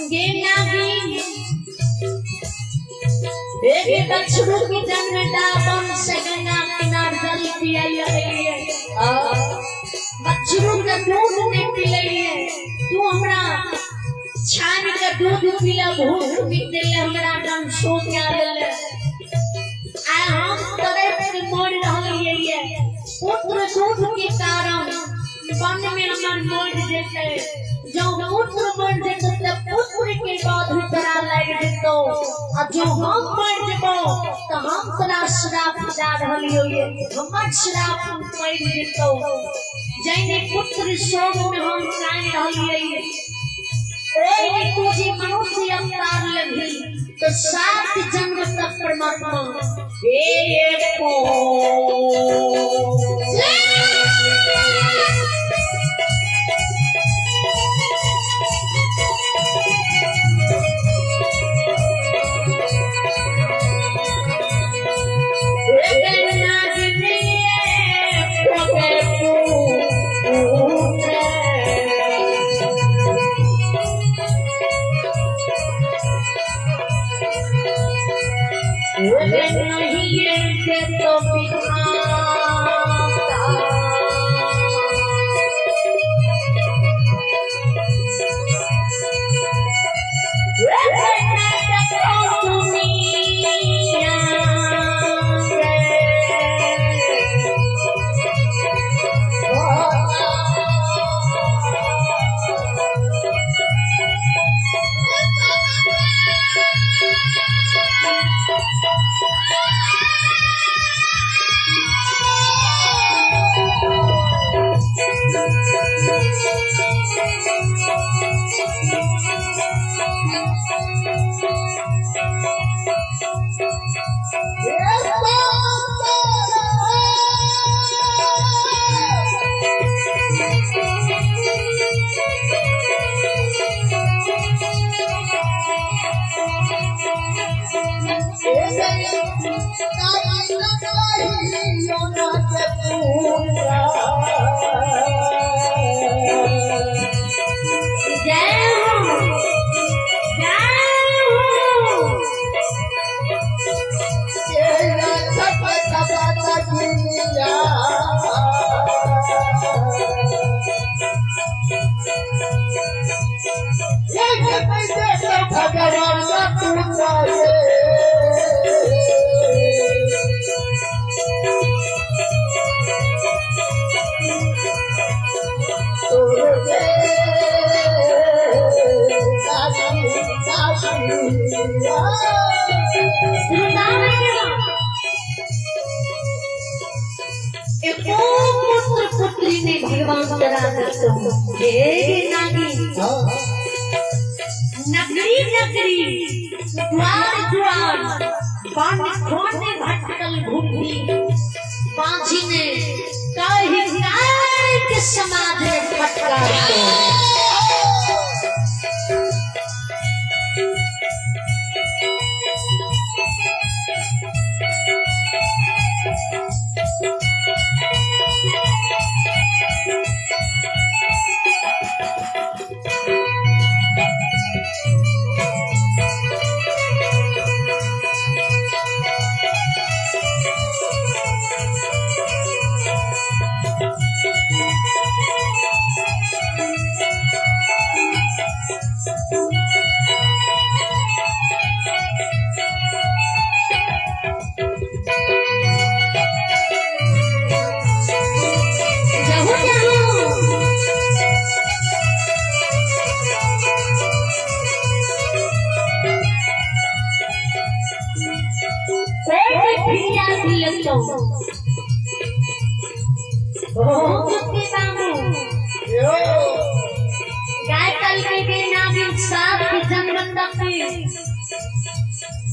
गे नागिन एक बछड़ू की जन्म डाबन से गंगा किनार जल पियाई, बछड़ू के दूध नहीं पिलैये, तू हमरा छान के दूध पिला भूख मिटले हमरा दम सो क्या देले। आ हम तड़प के मर रहलियै पुत्र दूध के कारण वन में हमर मर जेतै, जो पुत्र मर जेतौ त पुत्र के बाद भी तोरा लागि जेतौ, आ जो हम मर जेबौ त हम तोरा श्राप दा रहलियौ ये, हमर श्राप मर जेतौ। जैने पुत्र शोक में हम कान रहलियै, ओहि तू जे मनुष्य अवतार लेबही तो 7 जन्म तक परमात्मा एको नगरी नगरी द्वार द्वार वन खोने भटकल घूमी बांझी ने कही काय के समाज में फटका।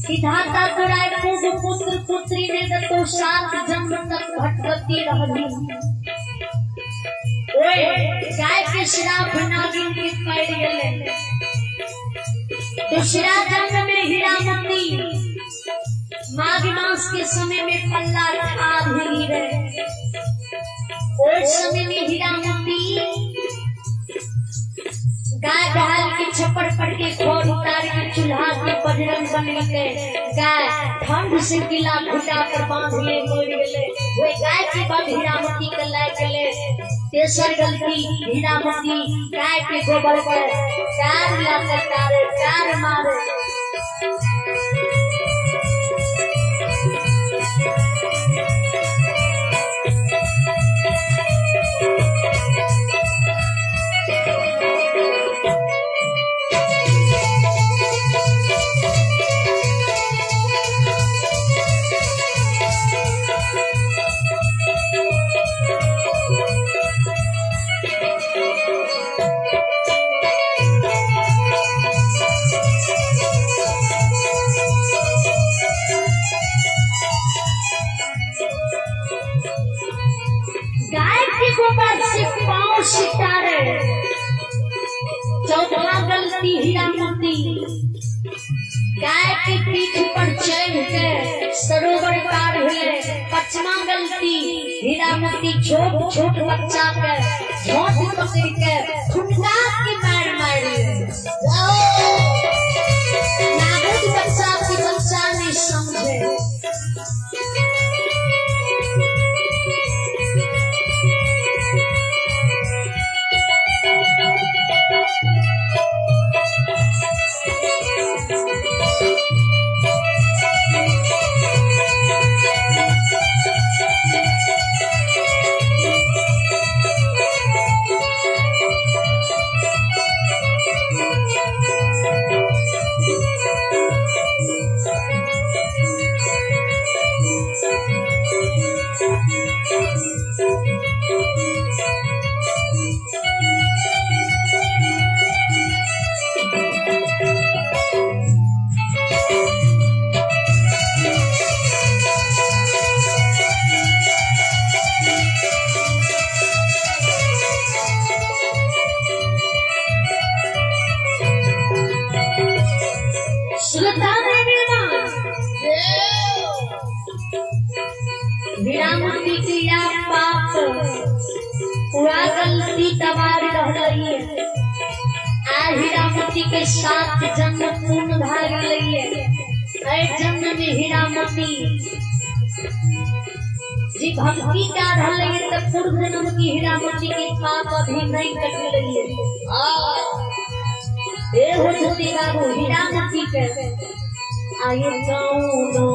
विधाता तोरा खूब पुत्र पुत्री ने तो 7 जन्म तक भटकती रहली। ओए गाय के श्राप नागिन के पड़ गेले। दूसरा जन्म में हीरामती माघ मास के समय में पल्ला ठाड़ हुई रहे। उस समय में हीरामती गाय बहाल के छप्पर पर के खोर उतार के चूल्हा के बजरंग बन गए। गाय ठंड से किला घुटा पर बांध ले मर गए। वही गाय के बाद हीरामती के लाए गए। तेसर गलती हीरामती गाय के गोबर पर कार लाकर तारे कार मारे। चौथा गलती हीरामती गाय के पीठ पर चढ़ के सरोवर पार हुए। पचमा गलती हीरामती छोट छोट बच्चा के झोंट पकड़ के खुनका के मार मारी। नाबुद बच्चा के बच्चा नहीं समझे। हीरामती के या पाप पूरा गलती तबार रही है। आ हीरामती के साथ जन्म पूर्ण भाग रही है। जन्म में हीरामती जी भक्ति का रही है तो पूर्व जन्म की हीरामती के पाप अभी नहीं कट रही है। ए हो ज्योति बाबू हीरामती के आये कौनो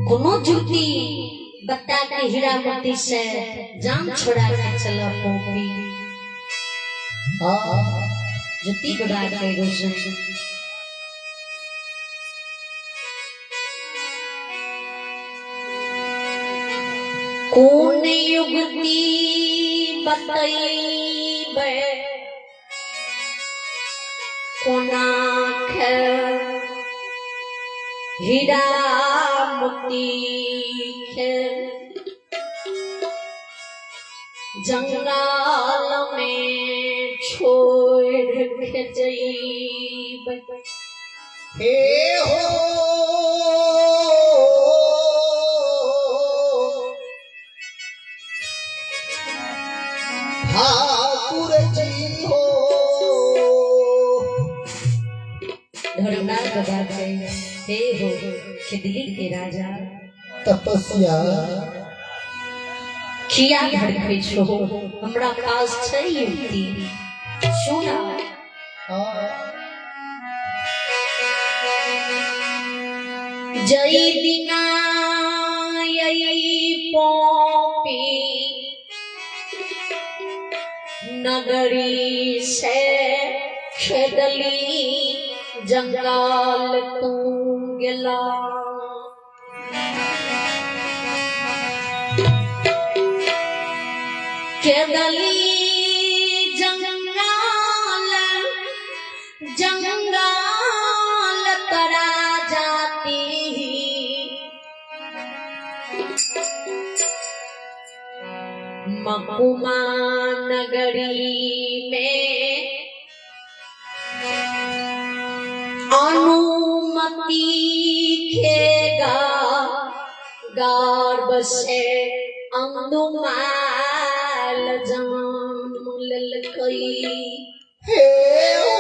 कोनो जुगती बत्ता के हीरामती से जान छोड़ा के चला पोपी। जुती बड़ा के रोशन कौन युगती बतैबे कोना के हीरा मोती के जंगल में छोड़ के जइबै। हे हो ठाकुर जी हो। धर्मनाथ बाबा के हे हो खिदली के राजा तपस्या किया धड़कै छो, हमरा पास छै युक्ति, सुना। जय दिना यई पोपी नगरी से खेदली जंगल तू गेला, खेदली जंगल जंगल तरा जाती, मकुमा नगरी में अनुमति खेगा गर्भ से अंदुमाल जन्म लेलकै। हे हो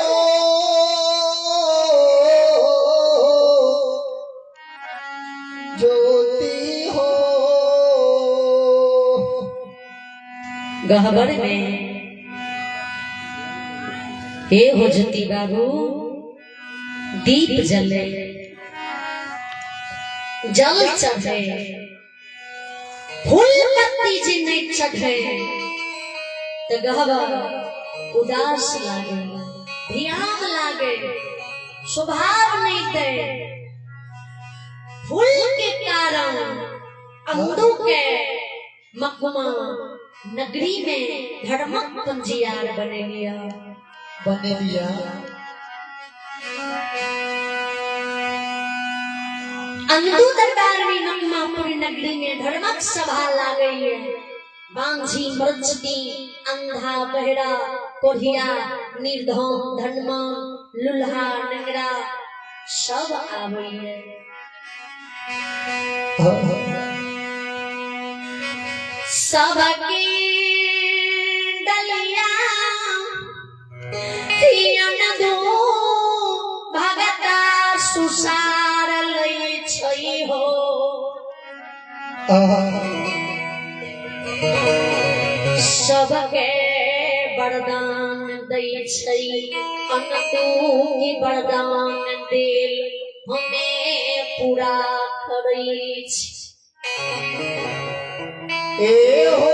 ज्योति हो। गहबर में हे हो ज्योति बाबू दीप जले जल चढ़े फूल पत्ती जे नहीं चढ़े तो गहबर उदास लागे, ध्यान लागे, स्वभाव नहीं दे। फूल के कारण अंदू के मकुमा नगरी में धर्मक पंजियार बने लिया बने लिया। अंदू दरबार में मकुमापुरी नगरी में धर्मक सभा लागे है। बांझी मृच्छती अंधा बहरा कोढ़िया निर्धन धनमान लुल्हा नंगरा सब आवे है। सबके डलिया दो भगता सुसार लै छै हो, सबके वरदान दै छै अनंतु के वरदान देल हमें पूरा करै छी। ए हो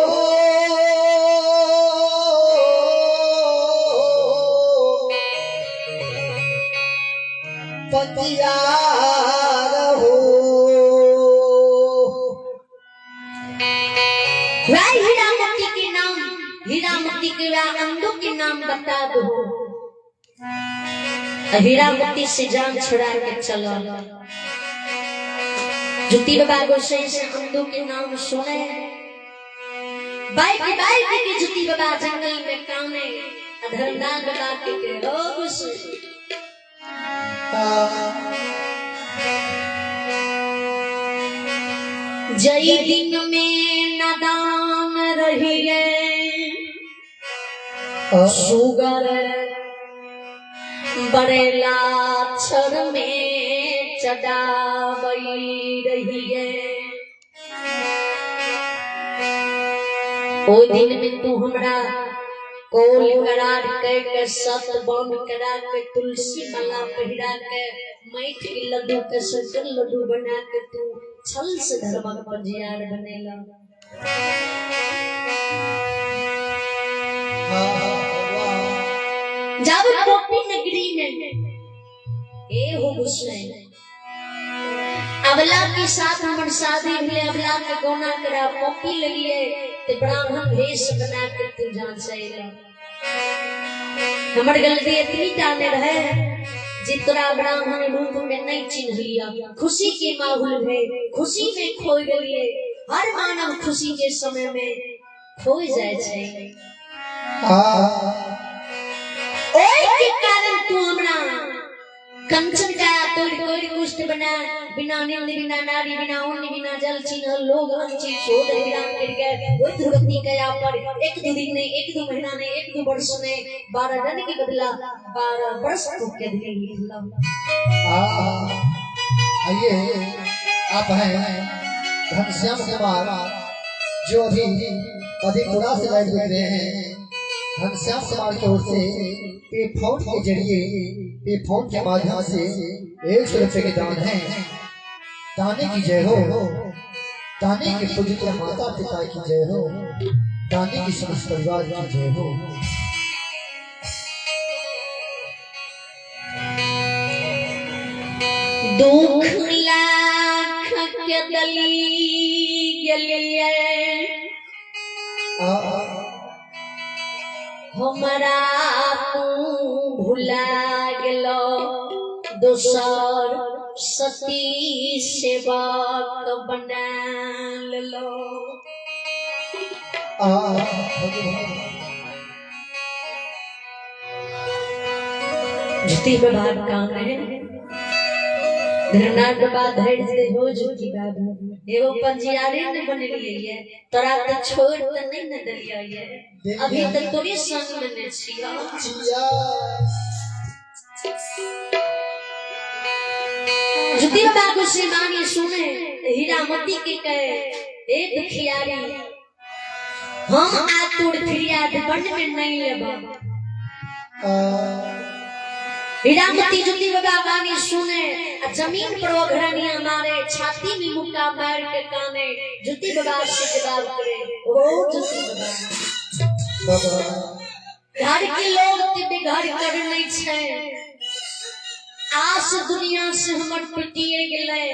पतिया हो। वह हीरामती के नाम, हीरामती के वह अंदू के नाम बता दो। हीरामती से जान छुड़ा के चलो। ज्योति बाबा गोसाई से अंदू के नाम सुने, बाइक बाइक के ज्योति बाबा जंगल में काने धर्मदान बाबा के हो गोसाई। जई दिन में नादान रहिए सुगर बड़ेला छर में चढ़ाबई रहिए। ओ दिन में तू हमरा कोल करार कह के सत बन करा के तुलसी माला पहिरा के मैठ के लड्डू के शक्कर लड्डू बना के तू छल से धर्मक पंजियार बनेला। जब पोपी नगरी में ए हो हुसैन अबला के साथ हमर शादी भेले, अबला के गौना करा पोपी लेलिए ते ब्राह्मण भेष बना के तू जान सहेला। हमर गलती इतनी टा ने रहे जे तोरा ब्राह्मण रूप में नहीं चिन्हलिया। खुशी के माहौल में खुशी में खो गेलिए। हर मानव खुशी के समय में खो जाए छै। ओहि के कारण तू हमरा कंचन काया तोड़ कोरि कुष्ठ बना बिना निंद बिना नारी बिना उन्न बिना जल चिन्ह लोग अनचिन शोध विराम कर गए ओहि दुर्गति कया पर एक दू दिन नहीं, एक दू महीना नहीं, एक दू वर्ष नहीं, 12 रन के बदला 12 वर्ष को के दिए। आइए आप हैं घनश्याम कुमार जो अभी मधेपुरा से लाइव देख रहे हैं। घनश्याम कुमार की ओर से पे फोन के जरिए पे फोन के माध्यम से 100 रुपए के दान है। दाने की जय हो, दाने के पवित्र माता पिता की जय हो, दाने की समस्त परिवार की जय हो। दुख लाख के दली गेलिए हमरा तू भुला गेलो दोसर सती सेवक बना लेलो। जुती बाबा काम है धरनाथ बाबा धैर्य दे हो जुती बाबू एगो पंजियारे ने बनेलिए ये तोरा तो छोड़ तो नहीं न देलिए ये अभी तक तोरे संग में ने छियो। जुती बाबा को शिवानी सुने हीरामती के कहे ए दुखियारी हम आतुर फिरियाद बन में नहीं लेबा। हीरामती जुती बाबा वाणी सुने आ जमीन पर ओघरनिया मारे छाती में मुक्का मार के काने जुती बाबा से जवाब करे ओ जुती बाबा घर के लोग के बेघर कर नहीं छे। आस दुनिया से हमर टूटिए गेलै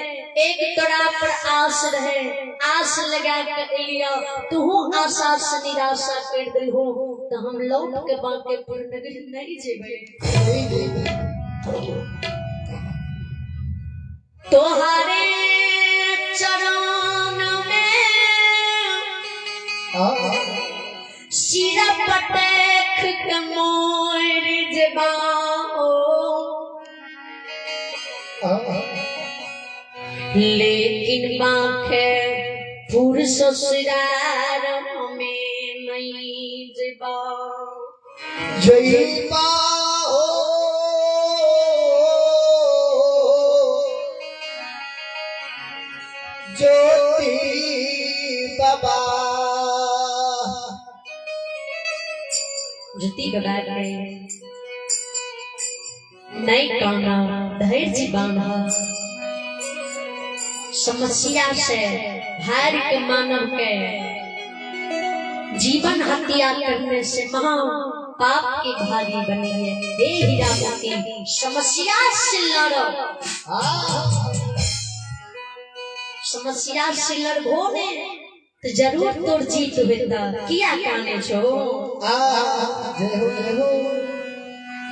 एक तोरा पर आस रहे आस लगा के एलिया तू आशा से निराशा कर दिलहो तो हम लौट के बांकेपुर नगरी नहीं जेबै। तोहारे चरण में सिर पटक के मोर जेबाओ लेकिन बाखे पुर ससुरार हमें नहीं जेबा। जय हो ज्योति बाबा। ज्योति बाबा के नहीं काना धैर्य बांधा समस्या से हार के मानव के जीवन हत्या करने से महा पाप के भागी बनी है। हे हीरामती समस्या से लड़ो, समस्या से लड़बो ने तो जरूर तोर जीत होता। किया काने छो जय हो जय हो।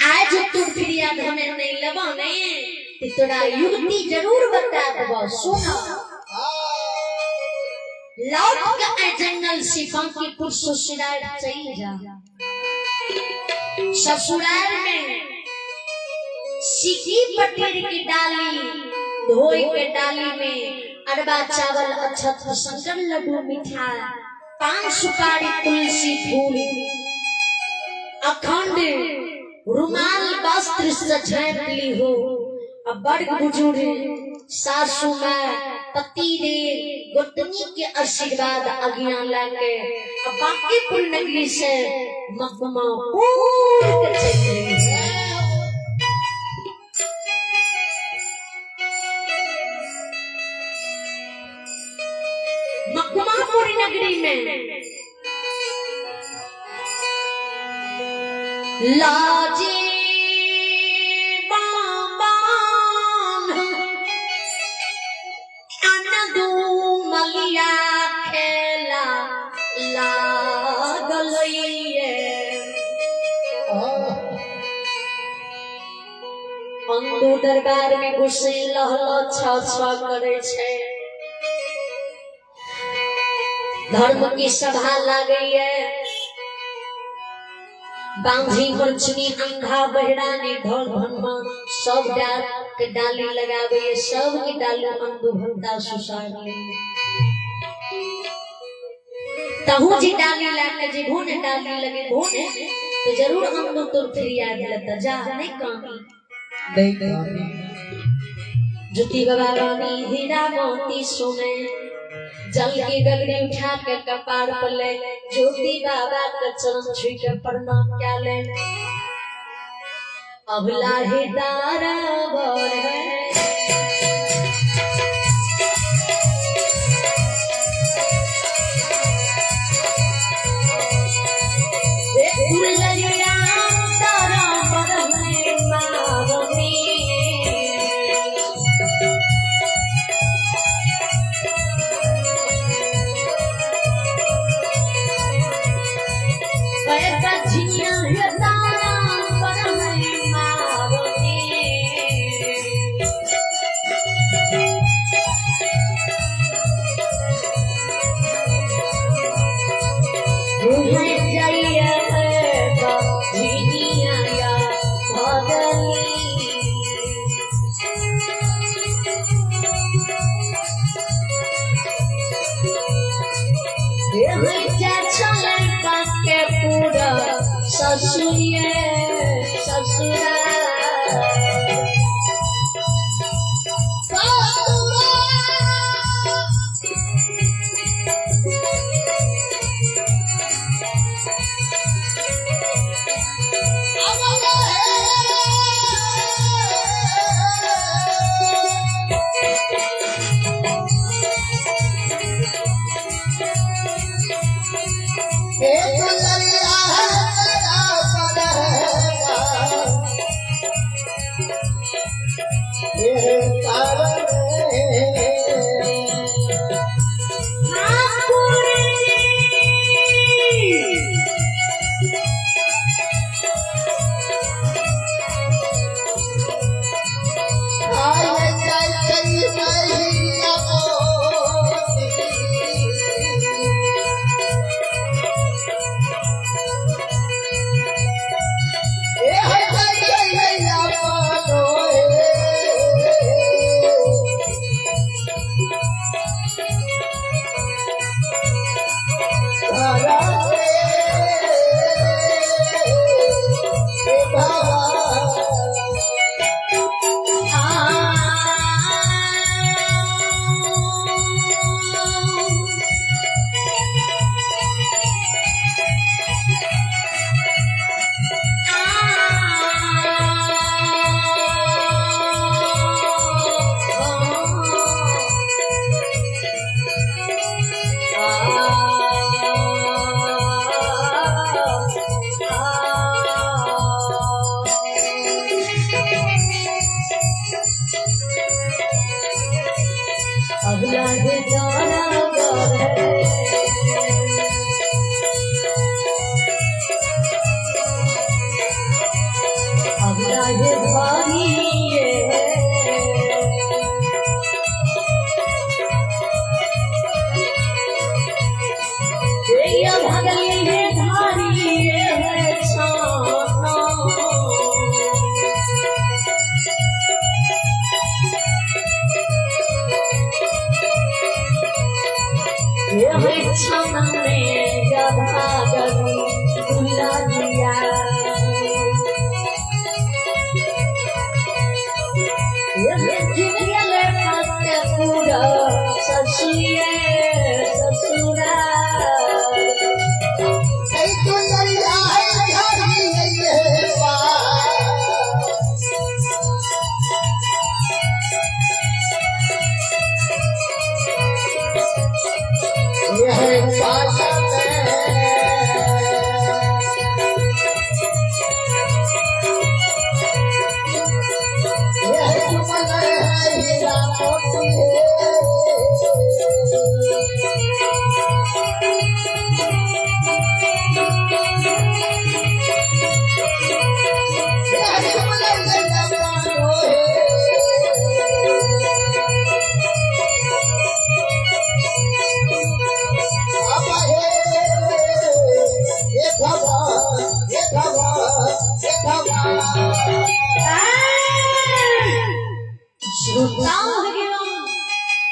आज तू फिरियाद हमें नहीं लबो ने तो तोरा युक्ति जरूर बता देबो। सुनो लौट के जंगल से बांकीपुर ससुराल चल जा। ससुराल में सिकी पटेर की डाली धोई के डाली में अरबा चावल अक्षत शंकर लड्डू मिठाई पान सुपारी तुलसी फूल अखंड रुमाल वस्त्र से झाँप ली हो। अब बड़ बुजुर्ग सासू माँ पति देव गोतनी के आशीर्वाद अज्ञा लाके अब बांकीपुर नगरी से मकमा पूर के चल गई। मकमापुर नगरी में लाजी बाबान अनदू मलिया खेला लागलैये। अंदू दरबार में घुसे लह लह छ छ करे छै। धर्म की सभा लागैए, बांझी परछनी अंधा बहिरानी ढोल भनमा सब डाल के डाली लगाबैए, सब की डाली अंदू भंता सुसार ले। तहु जी डाली लाके जे भो ने डाली लगे भो ने तो जरूर अंदू तुर फिरिया लेता जा नहीं कामी नहीं कामी। ज्योति बाबा रानी हीरा मोती सुने, जल की गगरी उठा के कपार पर ले, ज्योति बाबा के चरण छू के प्रणाम क्या ले। अबला ही तारा बर है, दुलरिया तारा बर है मावनी। ससुरिये ससुरा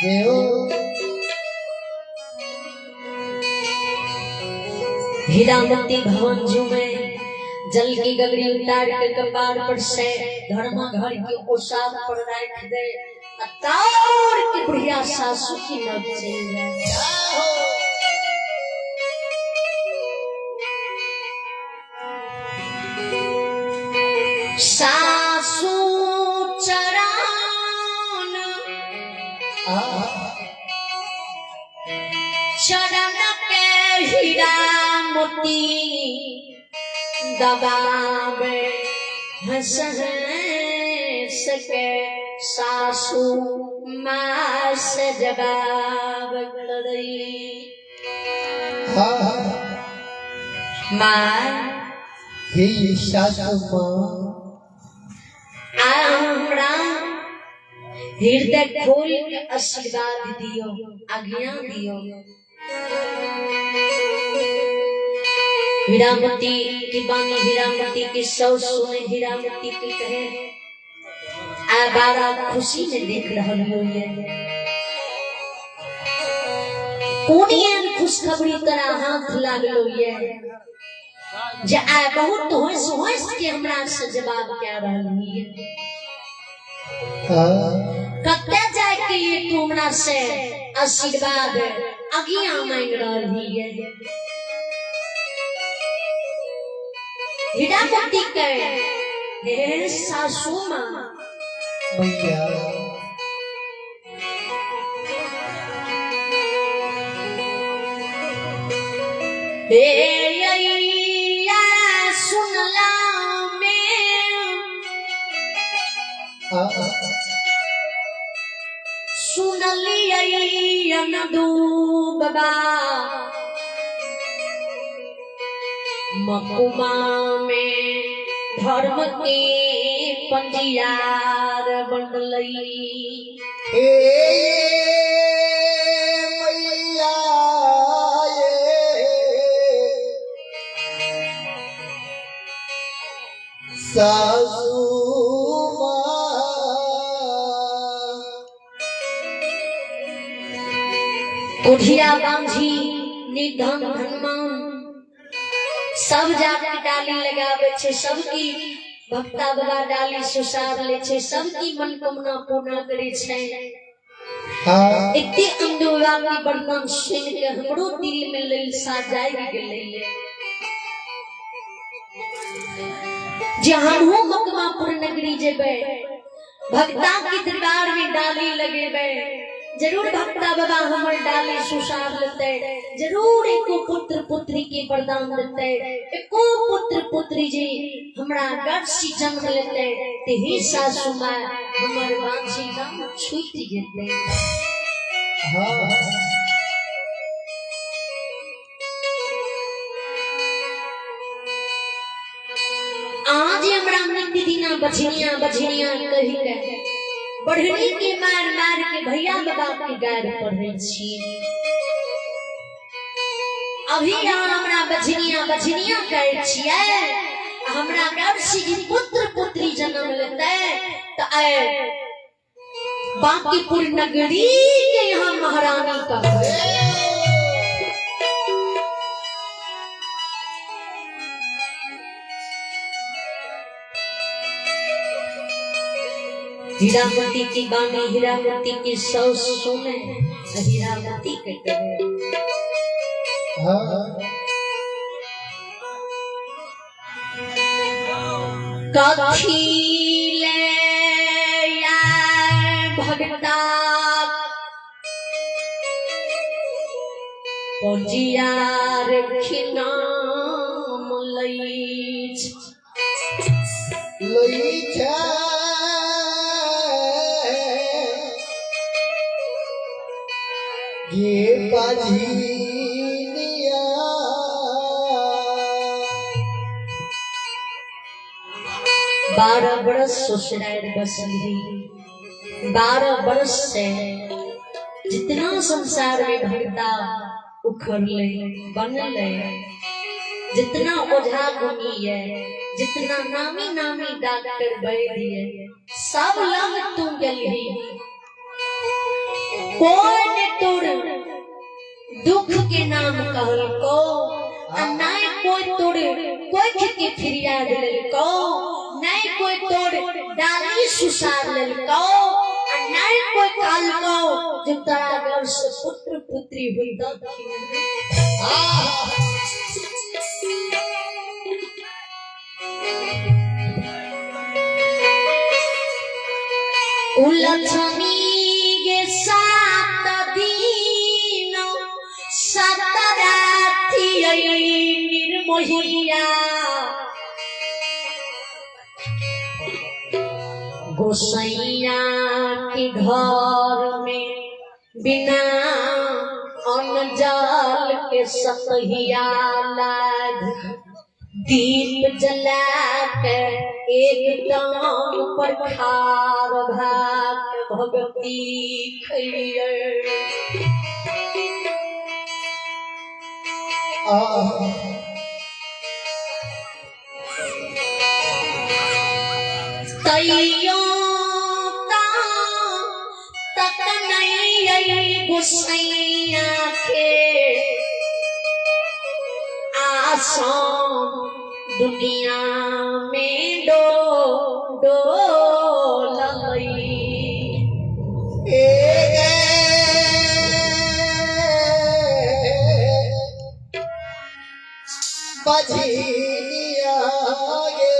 जय हो। हीरामती भवन झूमे, जल की गगरी उतार के कपार पर से धर्मा घर के ओसार पर राख दे, आ तार के बुढ़िया सासू की लग चल जाए। जय हो। सासू चरण चरण के हीरा मोती दबावे, हंस हंस के सासू माँ से जवाब करई। हाँ। माँ हे सासू माँ, आ हमरा हृदय खोल के आशीर्वाद दियो, आज्ञा दियो। हीरामती की बानी हीरामती की सौ सुने हीरामती की कहे, आ बारा खुशी में देख रहल होइए, कोन एहन खुशखबरी तोरा हाथ लागलो ये जे आ बहुत हंस हंस के हमरा से जवाब कह रहल होइए। हाँ। कते जाय के ये तू हमरा से आशीर्वाद आज्ञा मांग रहल हिये। हीरामती के हे सासू माँ मैया, हे अय्या सुनला में हाँ। सुनलियै नदू बाबा मकुमा में धर्म के पंजियार बनलई। हे मैया ये सासू माँ, कोठिया बांझी निर्धन धनमान सब जाके डाली लगावे छे, सबकी भक्ता बाबा डाली सुसार ले छे, सबकी मनोकामना पूर्ण करे छे। हाँ। एते अंधोरा के वर्णन सुन के हमरो दिल में ललसा जागि गेलै जे हमहूँ मकमापुर नगरी जेबै, भक्ता के दरबार में डाली लगेबै, जरूर भक्ता बाबा हमर डाली सुसार लेतै, जरूर एको पुत्र पुत्री के वरदान देतै, एको पुत्र पुत्री जी हमरा गर्भ से जन्म लेतै ते हे सासू माँ हमर बाँझी नाम छूटि जेतै। हाँ। आज हमरा नित्य दिना बझनिया बझनिया कहि के बढ़नी के मार मार के भैया बाबा के गार पढ़ै छी। अभी अहाँ हमरा बझनिया बझनिया कहै छियै, हमरा गर्भ से जे पुत्र पुत्री जन्म लेतै तऽ आइ बांकीपुर नगरी के यहाँ महारानी कहबै। हीरामती की बानी हीरामती की सौ सुने हीरामती के कहे। हाँ। कथी ले या भगता पंजियार खिनाम लैछ लई छै गे बाझिनिया, 12 बरस ससुराल बसली, 12 बरस से जितना संसार में भगता उखड़ले बनले, जितना ओझा गुनी है, जितना नामी नामी डॉक्टर वैद्य है, सब लग तू गेलही। कोई ने तोर दुख के नाम कहलको आ नहीं कोई तोर कोख के फिरियाद लेलको, नहीं कोई तोर डाली सुसार लेलको आ नहीं कोई कहलको जो तोरा घर से पुत्र पुत्री हुई। उलझनी गे 7 दिन 7 राति निर्मोहिया गोसैया के घर में बिना अन्न जल के सतहिया लाग दीप जला के एकदम पर खार भात भगती खैलिए। तैयो तक नहीं गोसैया के आसान दुनिया में डो डोलई। बझिनिया गे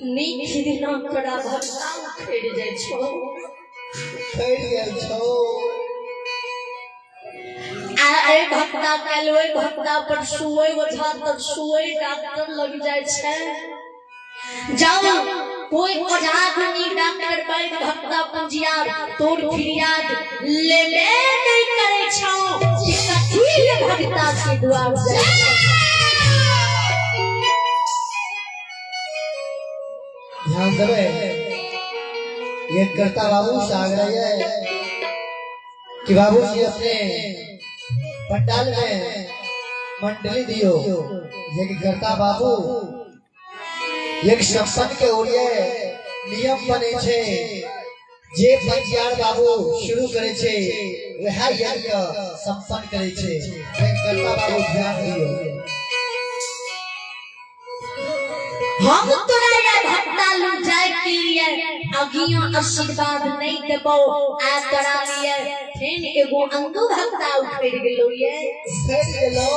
नीक दिना तोरा भगता उखड़ि जाइ छौ, उखड़ि जाइ छौ। आ ए भक्ता काल्हि ओहि भक्ता पर सुओइ ओझा तर सुओइ डॉक्टर लग जाइ छै। जाओ कोई ओझा गुनी डॉक्टर बैठ भक्ता पंजियार तोर फिरियाद लेबे नहीं करे छौ कि कथी ले भक्ता के द्वार जाइ छौ। ध्यान देवे ये करता बाबू से आग्रह है कि बाबूजी अपने पंडाल में मंडली दियो। ये करता बाबू एक संपन्न के ओरिये नियम बने छे, जे पंजियार बाबू शुरू करे छे वह यज्ञ संपन्न करे छे। करता बाबू ध्यान दियो। हम तोरा या भक्ता लग जाए के लिए अगिया आशीर्वाद नहीं देबो आ तोरा लिए फेन एगो अंगू भक्ता उखड़ गेलो ये उखड़ गेलो।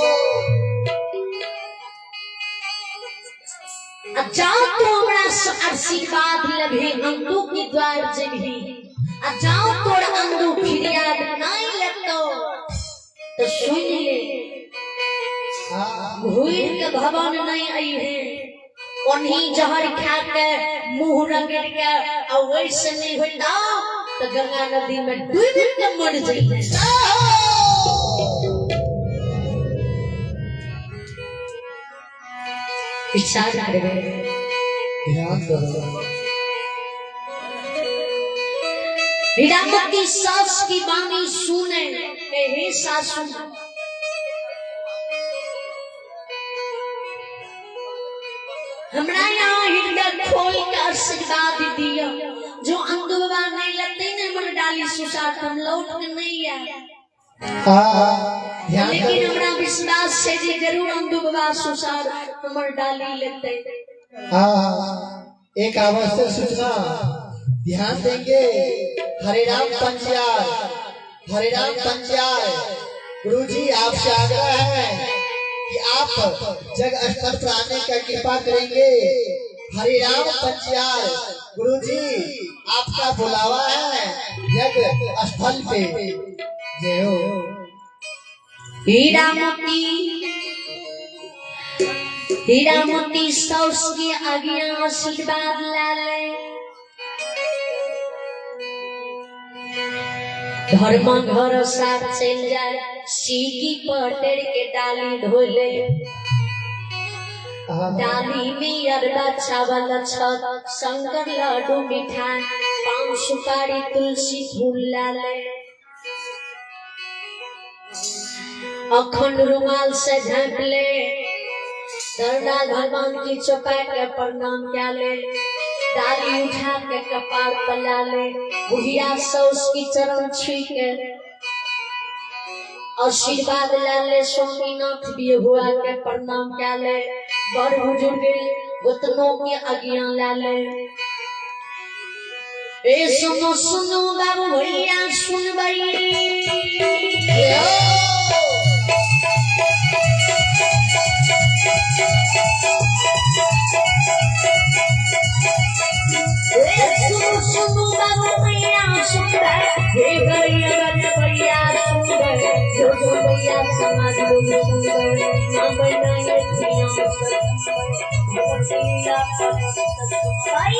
आ जाओ तो हमरा आशीर्वाद लभे अंगू के द्वार जेबही, आ जाओ तोर अंगू फिरियाद नहीं लेतो तो सुन ले घूर के भवन नहीं आई है, उन्हीं जहर खा के मुंह रगड़ के आ वैसे नहीं होता तो गंगा नदी में डूब के मर जाइए। विचार करबे, ध्यान दो। हीरामती सास की बानी सुने, हे सासू हमरा यहाँ हृदय खोल के आशीर्वाद दिया, जो अंगुआ नहीं लगते ने मन डाली सुसार हम लौट के नहीं आए। लेकिन हमरा विश्वास है जे जरूर अंगुआ सुसार हमर डाली लेते। एक आवश्यक सूचना ध्यान देंगे। हरे राम पंजियार, हरे राम पंजियार गुरु जी आपसे आग्रह है कि आप जग स्थल पर आने का कृपा करेंगे। हरे राम पंजियार गुरु जी आपका बुलावा है यज्ञ स्थल पे। जय हो। हीरामती, हीरामती सास के आज्ञा आशीर्वाद ला ले। धर्म घर साथ चल जाए, सीकी पटेर के डाली धोले, डाली में अरबा चावल छत शंकर लड्डू मिठाई पान सुपारी तुलसी फूल लाले, अखंड रुमाल से झाँप ले, सरनाथ भगवान की चौपाई के प्रणाम क्या ले, डाली उठा के कपार पर ला ले, बुढ़िया सौस की चरण छू के आशीर्वाद ला ले, स्वामीनाथ भी हुआ के प्रणाम क्या ले, बड़ बुजुर्ग उतनों के आज्ञा ला ले। ए सुनो सुनो बाबू भैया सुनबई, सुनो सुनो बाबू भैया सुनबै, हे भैया बड़ भैया सुनबै, जो जो भैया समाज लोग सुनबै, माँ बहना ये धिया सब सुनबै, भगवती लीला पर सब सुनबै।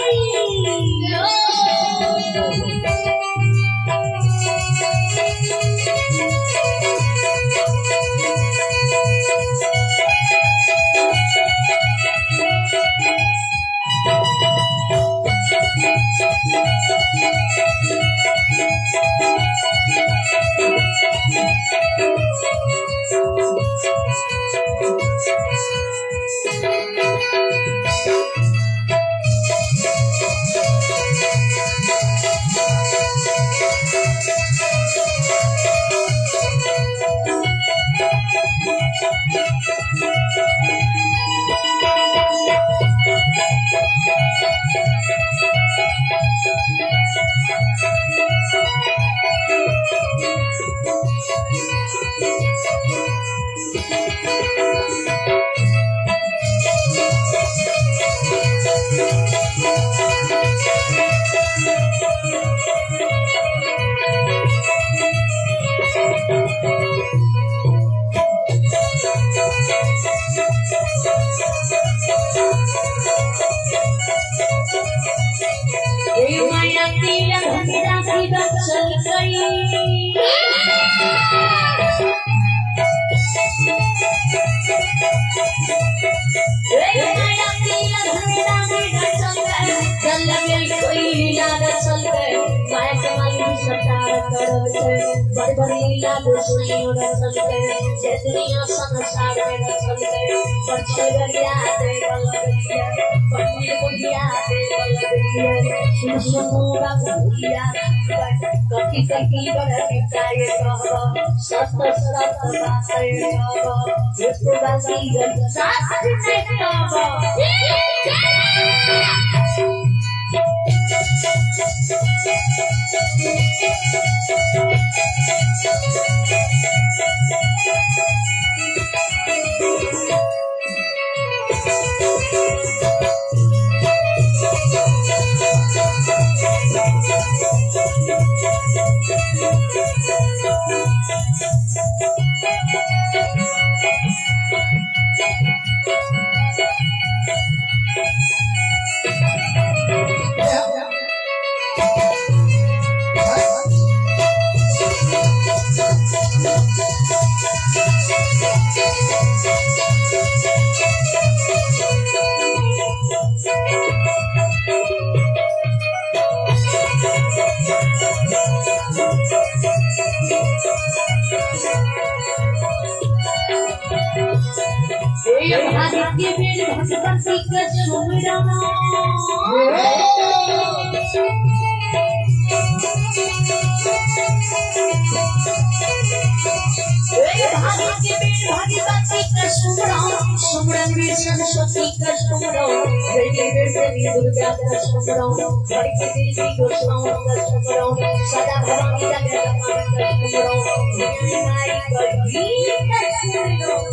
हे माया की अंधेरा की बचल गई, हे माया की अंधेरा की बचल गई, चल गई कोई लीला रचल गई, माया कमाई सरकार करल गई, बड़ बड़ लीला गोसाई रचल गई, जे दुनिया संसार में रचल गई, पर छगरिया दे बलगरिया, पंडित बुढ़िया दे बलगरिया, सुन सुनो बाबू भैया कथी कथी बड़ चाय कहब, सत सत बात कहब, एको बाती साथ नहीं कहब। हे भारत के वीर भगवती के सुमिरन, हे भारत के वीर भगवती के सुमिरन, सुमिरन वीर सरस्वती के सुमिरन, बेटी वीर देवी दुर्गा के सुमिरन, हरि के देवी गोसाई के सुमिरन, सदा भवानी जगदम्बा के सुमिरन, माई के गीत सुमिरन।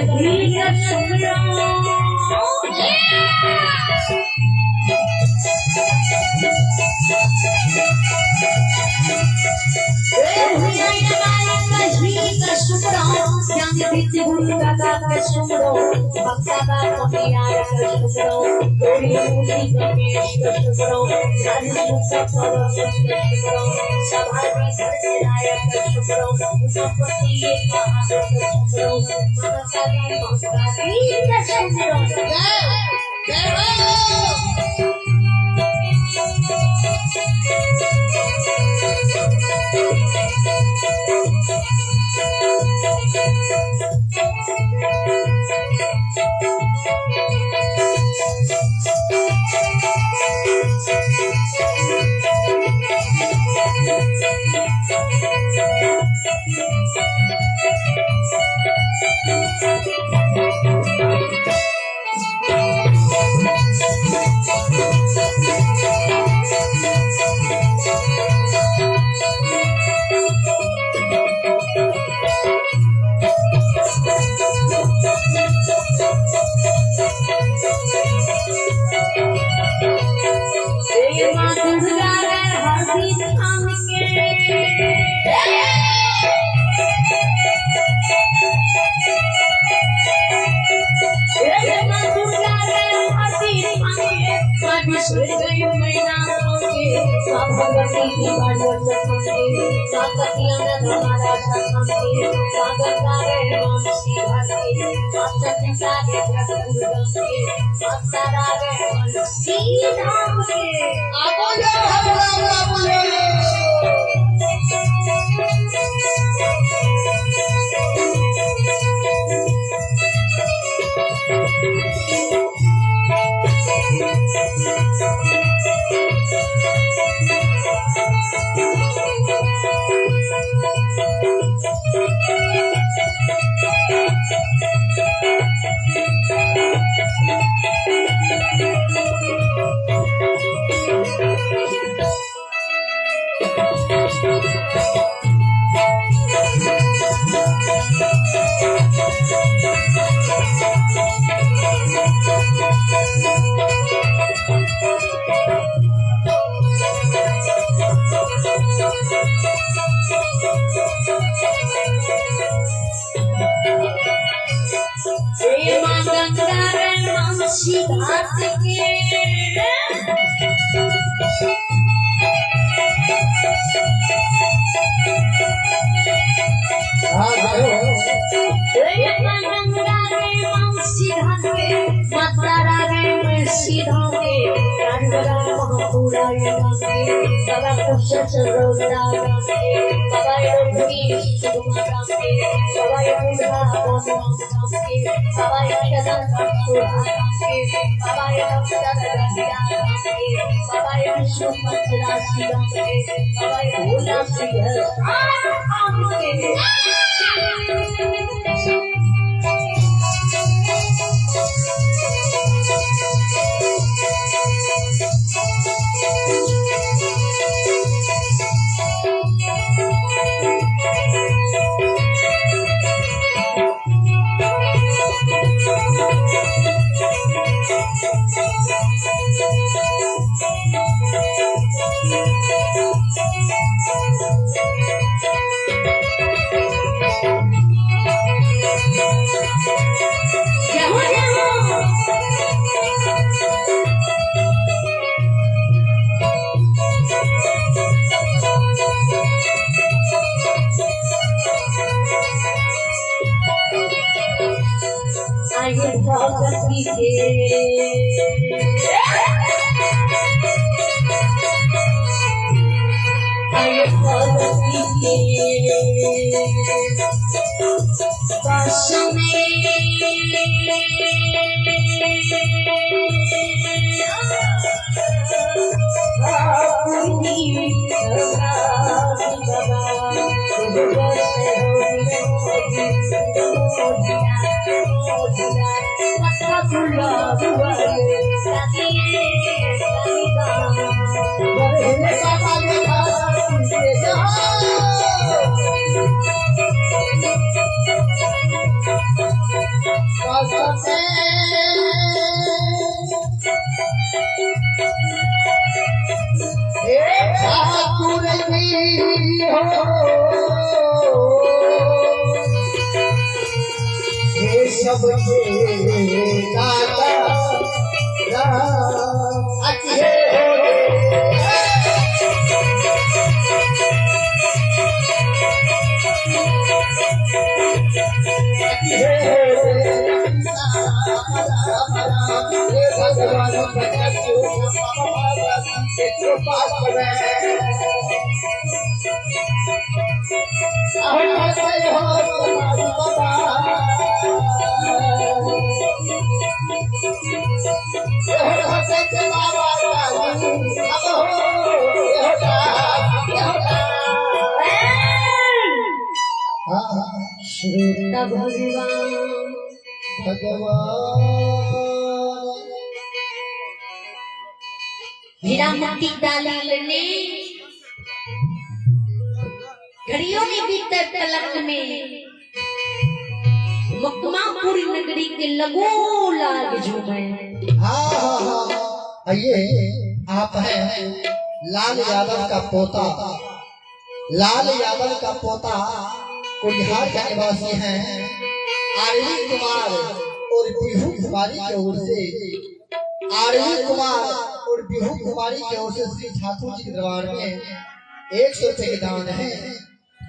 कही का सुमरो। ठाकुर जी हो, हे सबके दाता राम अति हो। श्रोता भगवान भगवान हीरामती दलाल ने घड़ियों ने भीतर पलक में मकमापुर नगरी के लगो लाग झूमे। हाँ हाँ हाँ, आइए आप हैं लाल यादव का पोता, लाल यादव का पोता कुलिहार का निवासी हैं आरवी कुमार और बिहू कुमारी की ओर से, आरवी कुमार और बिहू कुमारी की ओर से श्री ठाकुर जी के दरबार में 100 रुपए के दान है।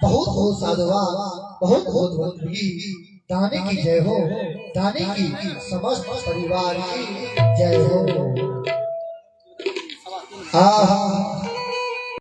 बहुत बहुत साधुवाद, बहुत बहुत बंदगी। दाने की जय हो, दाने की समस्त परिवार की जय हो। आहा।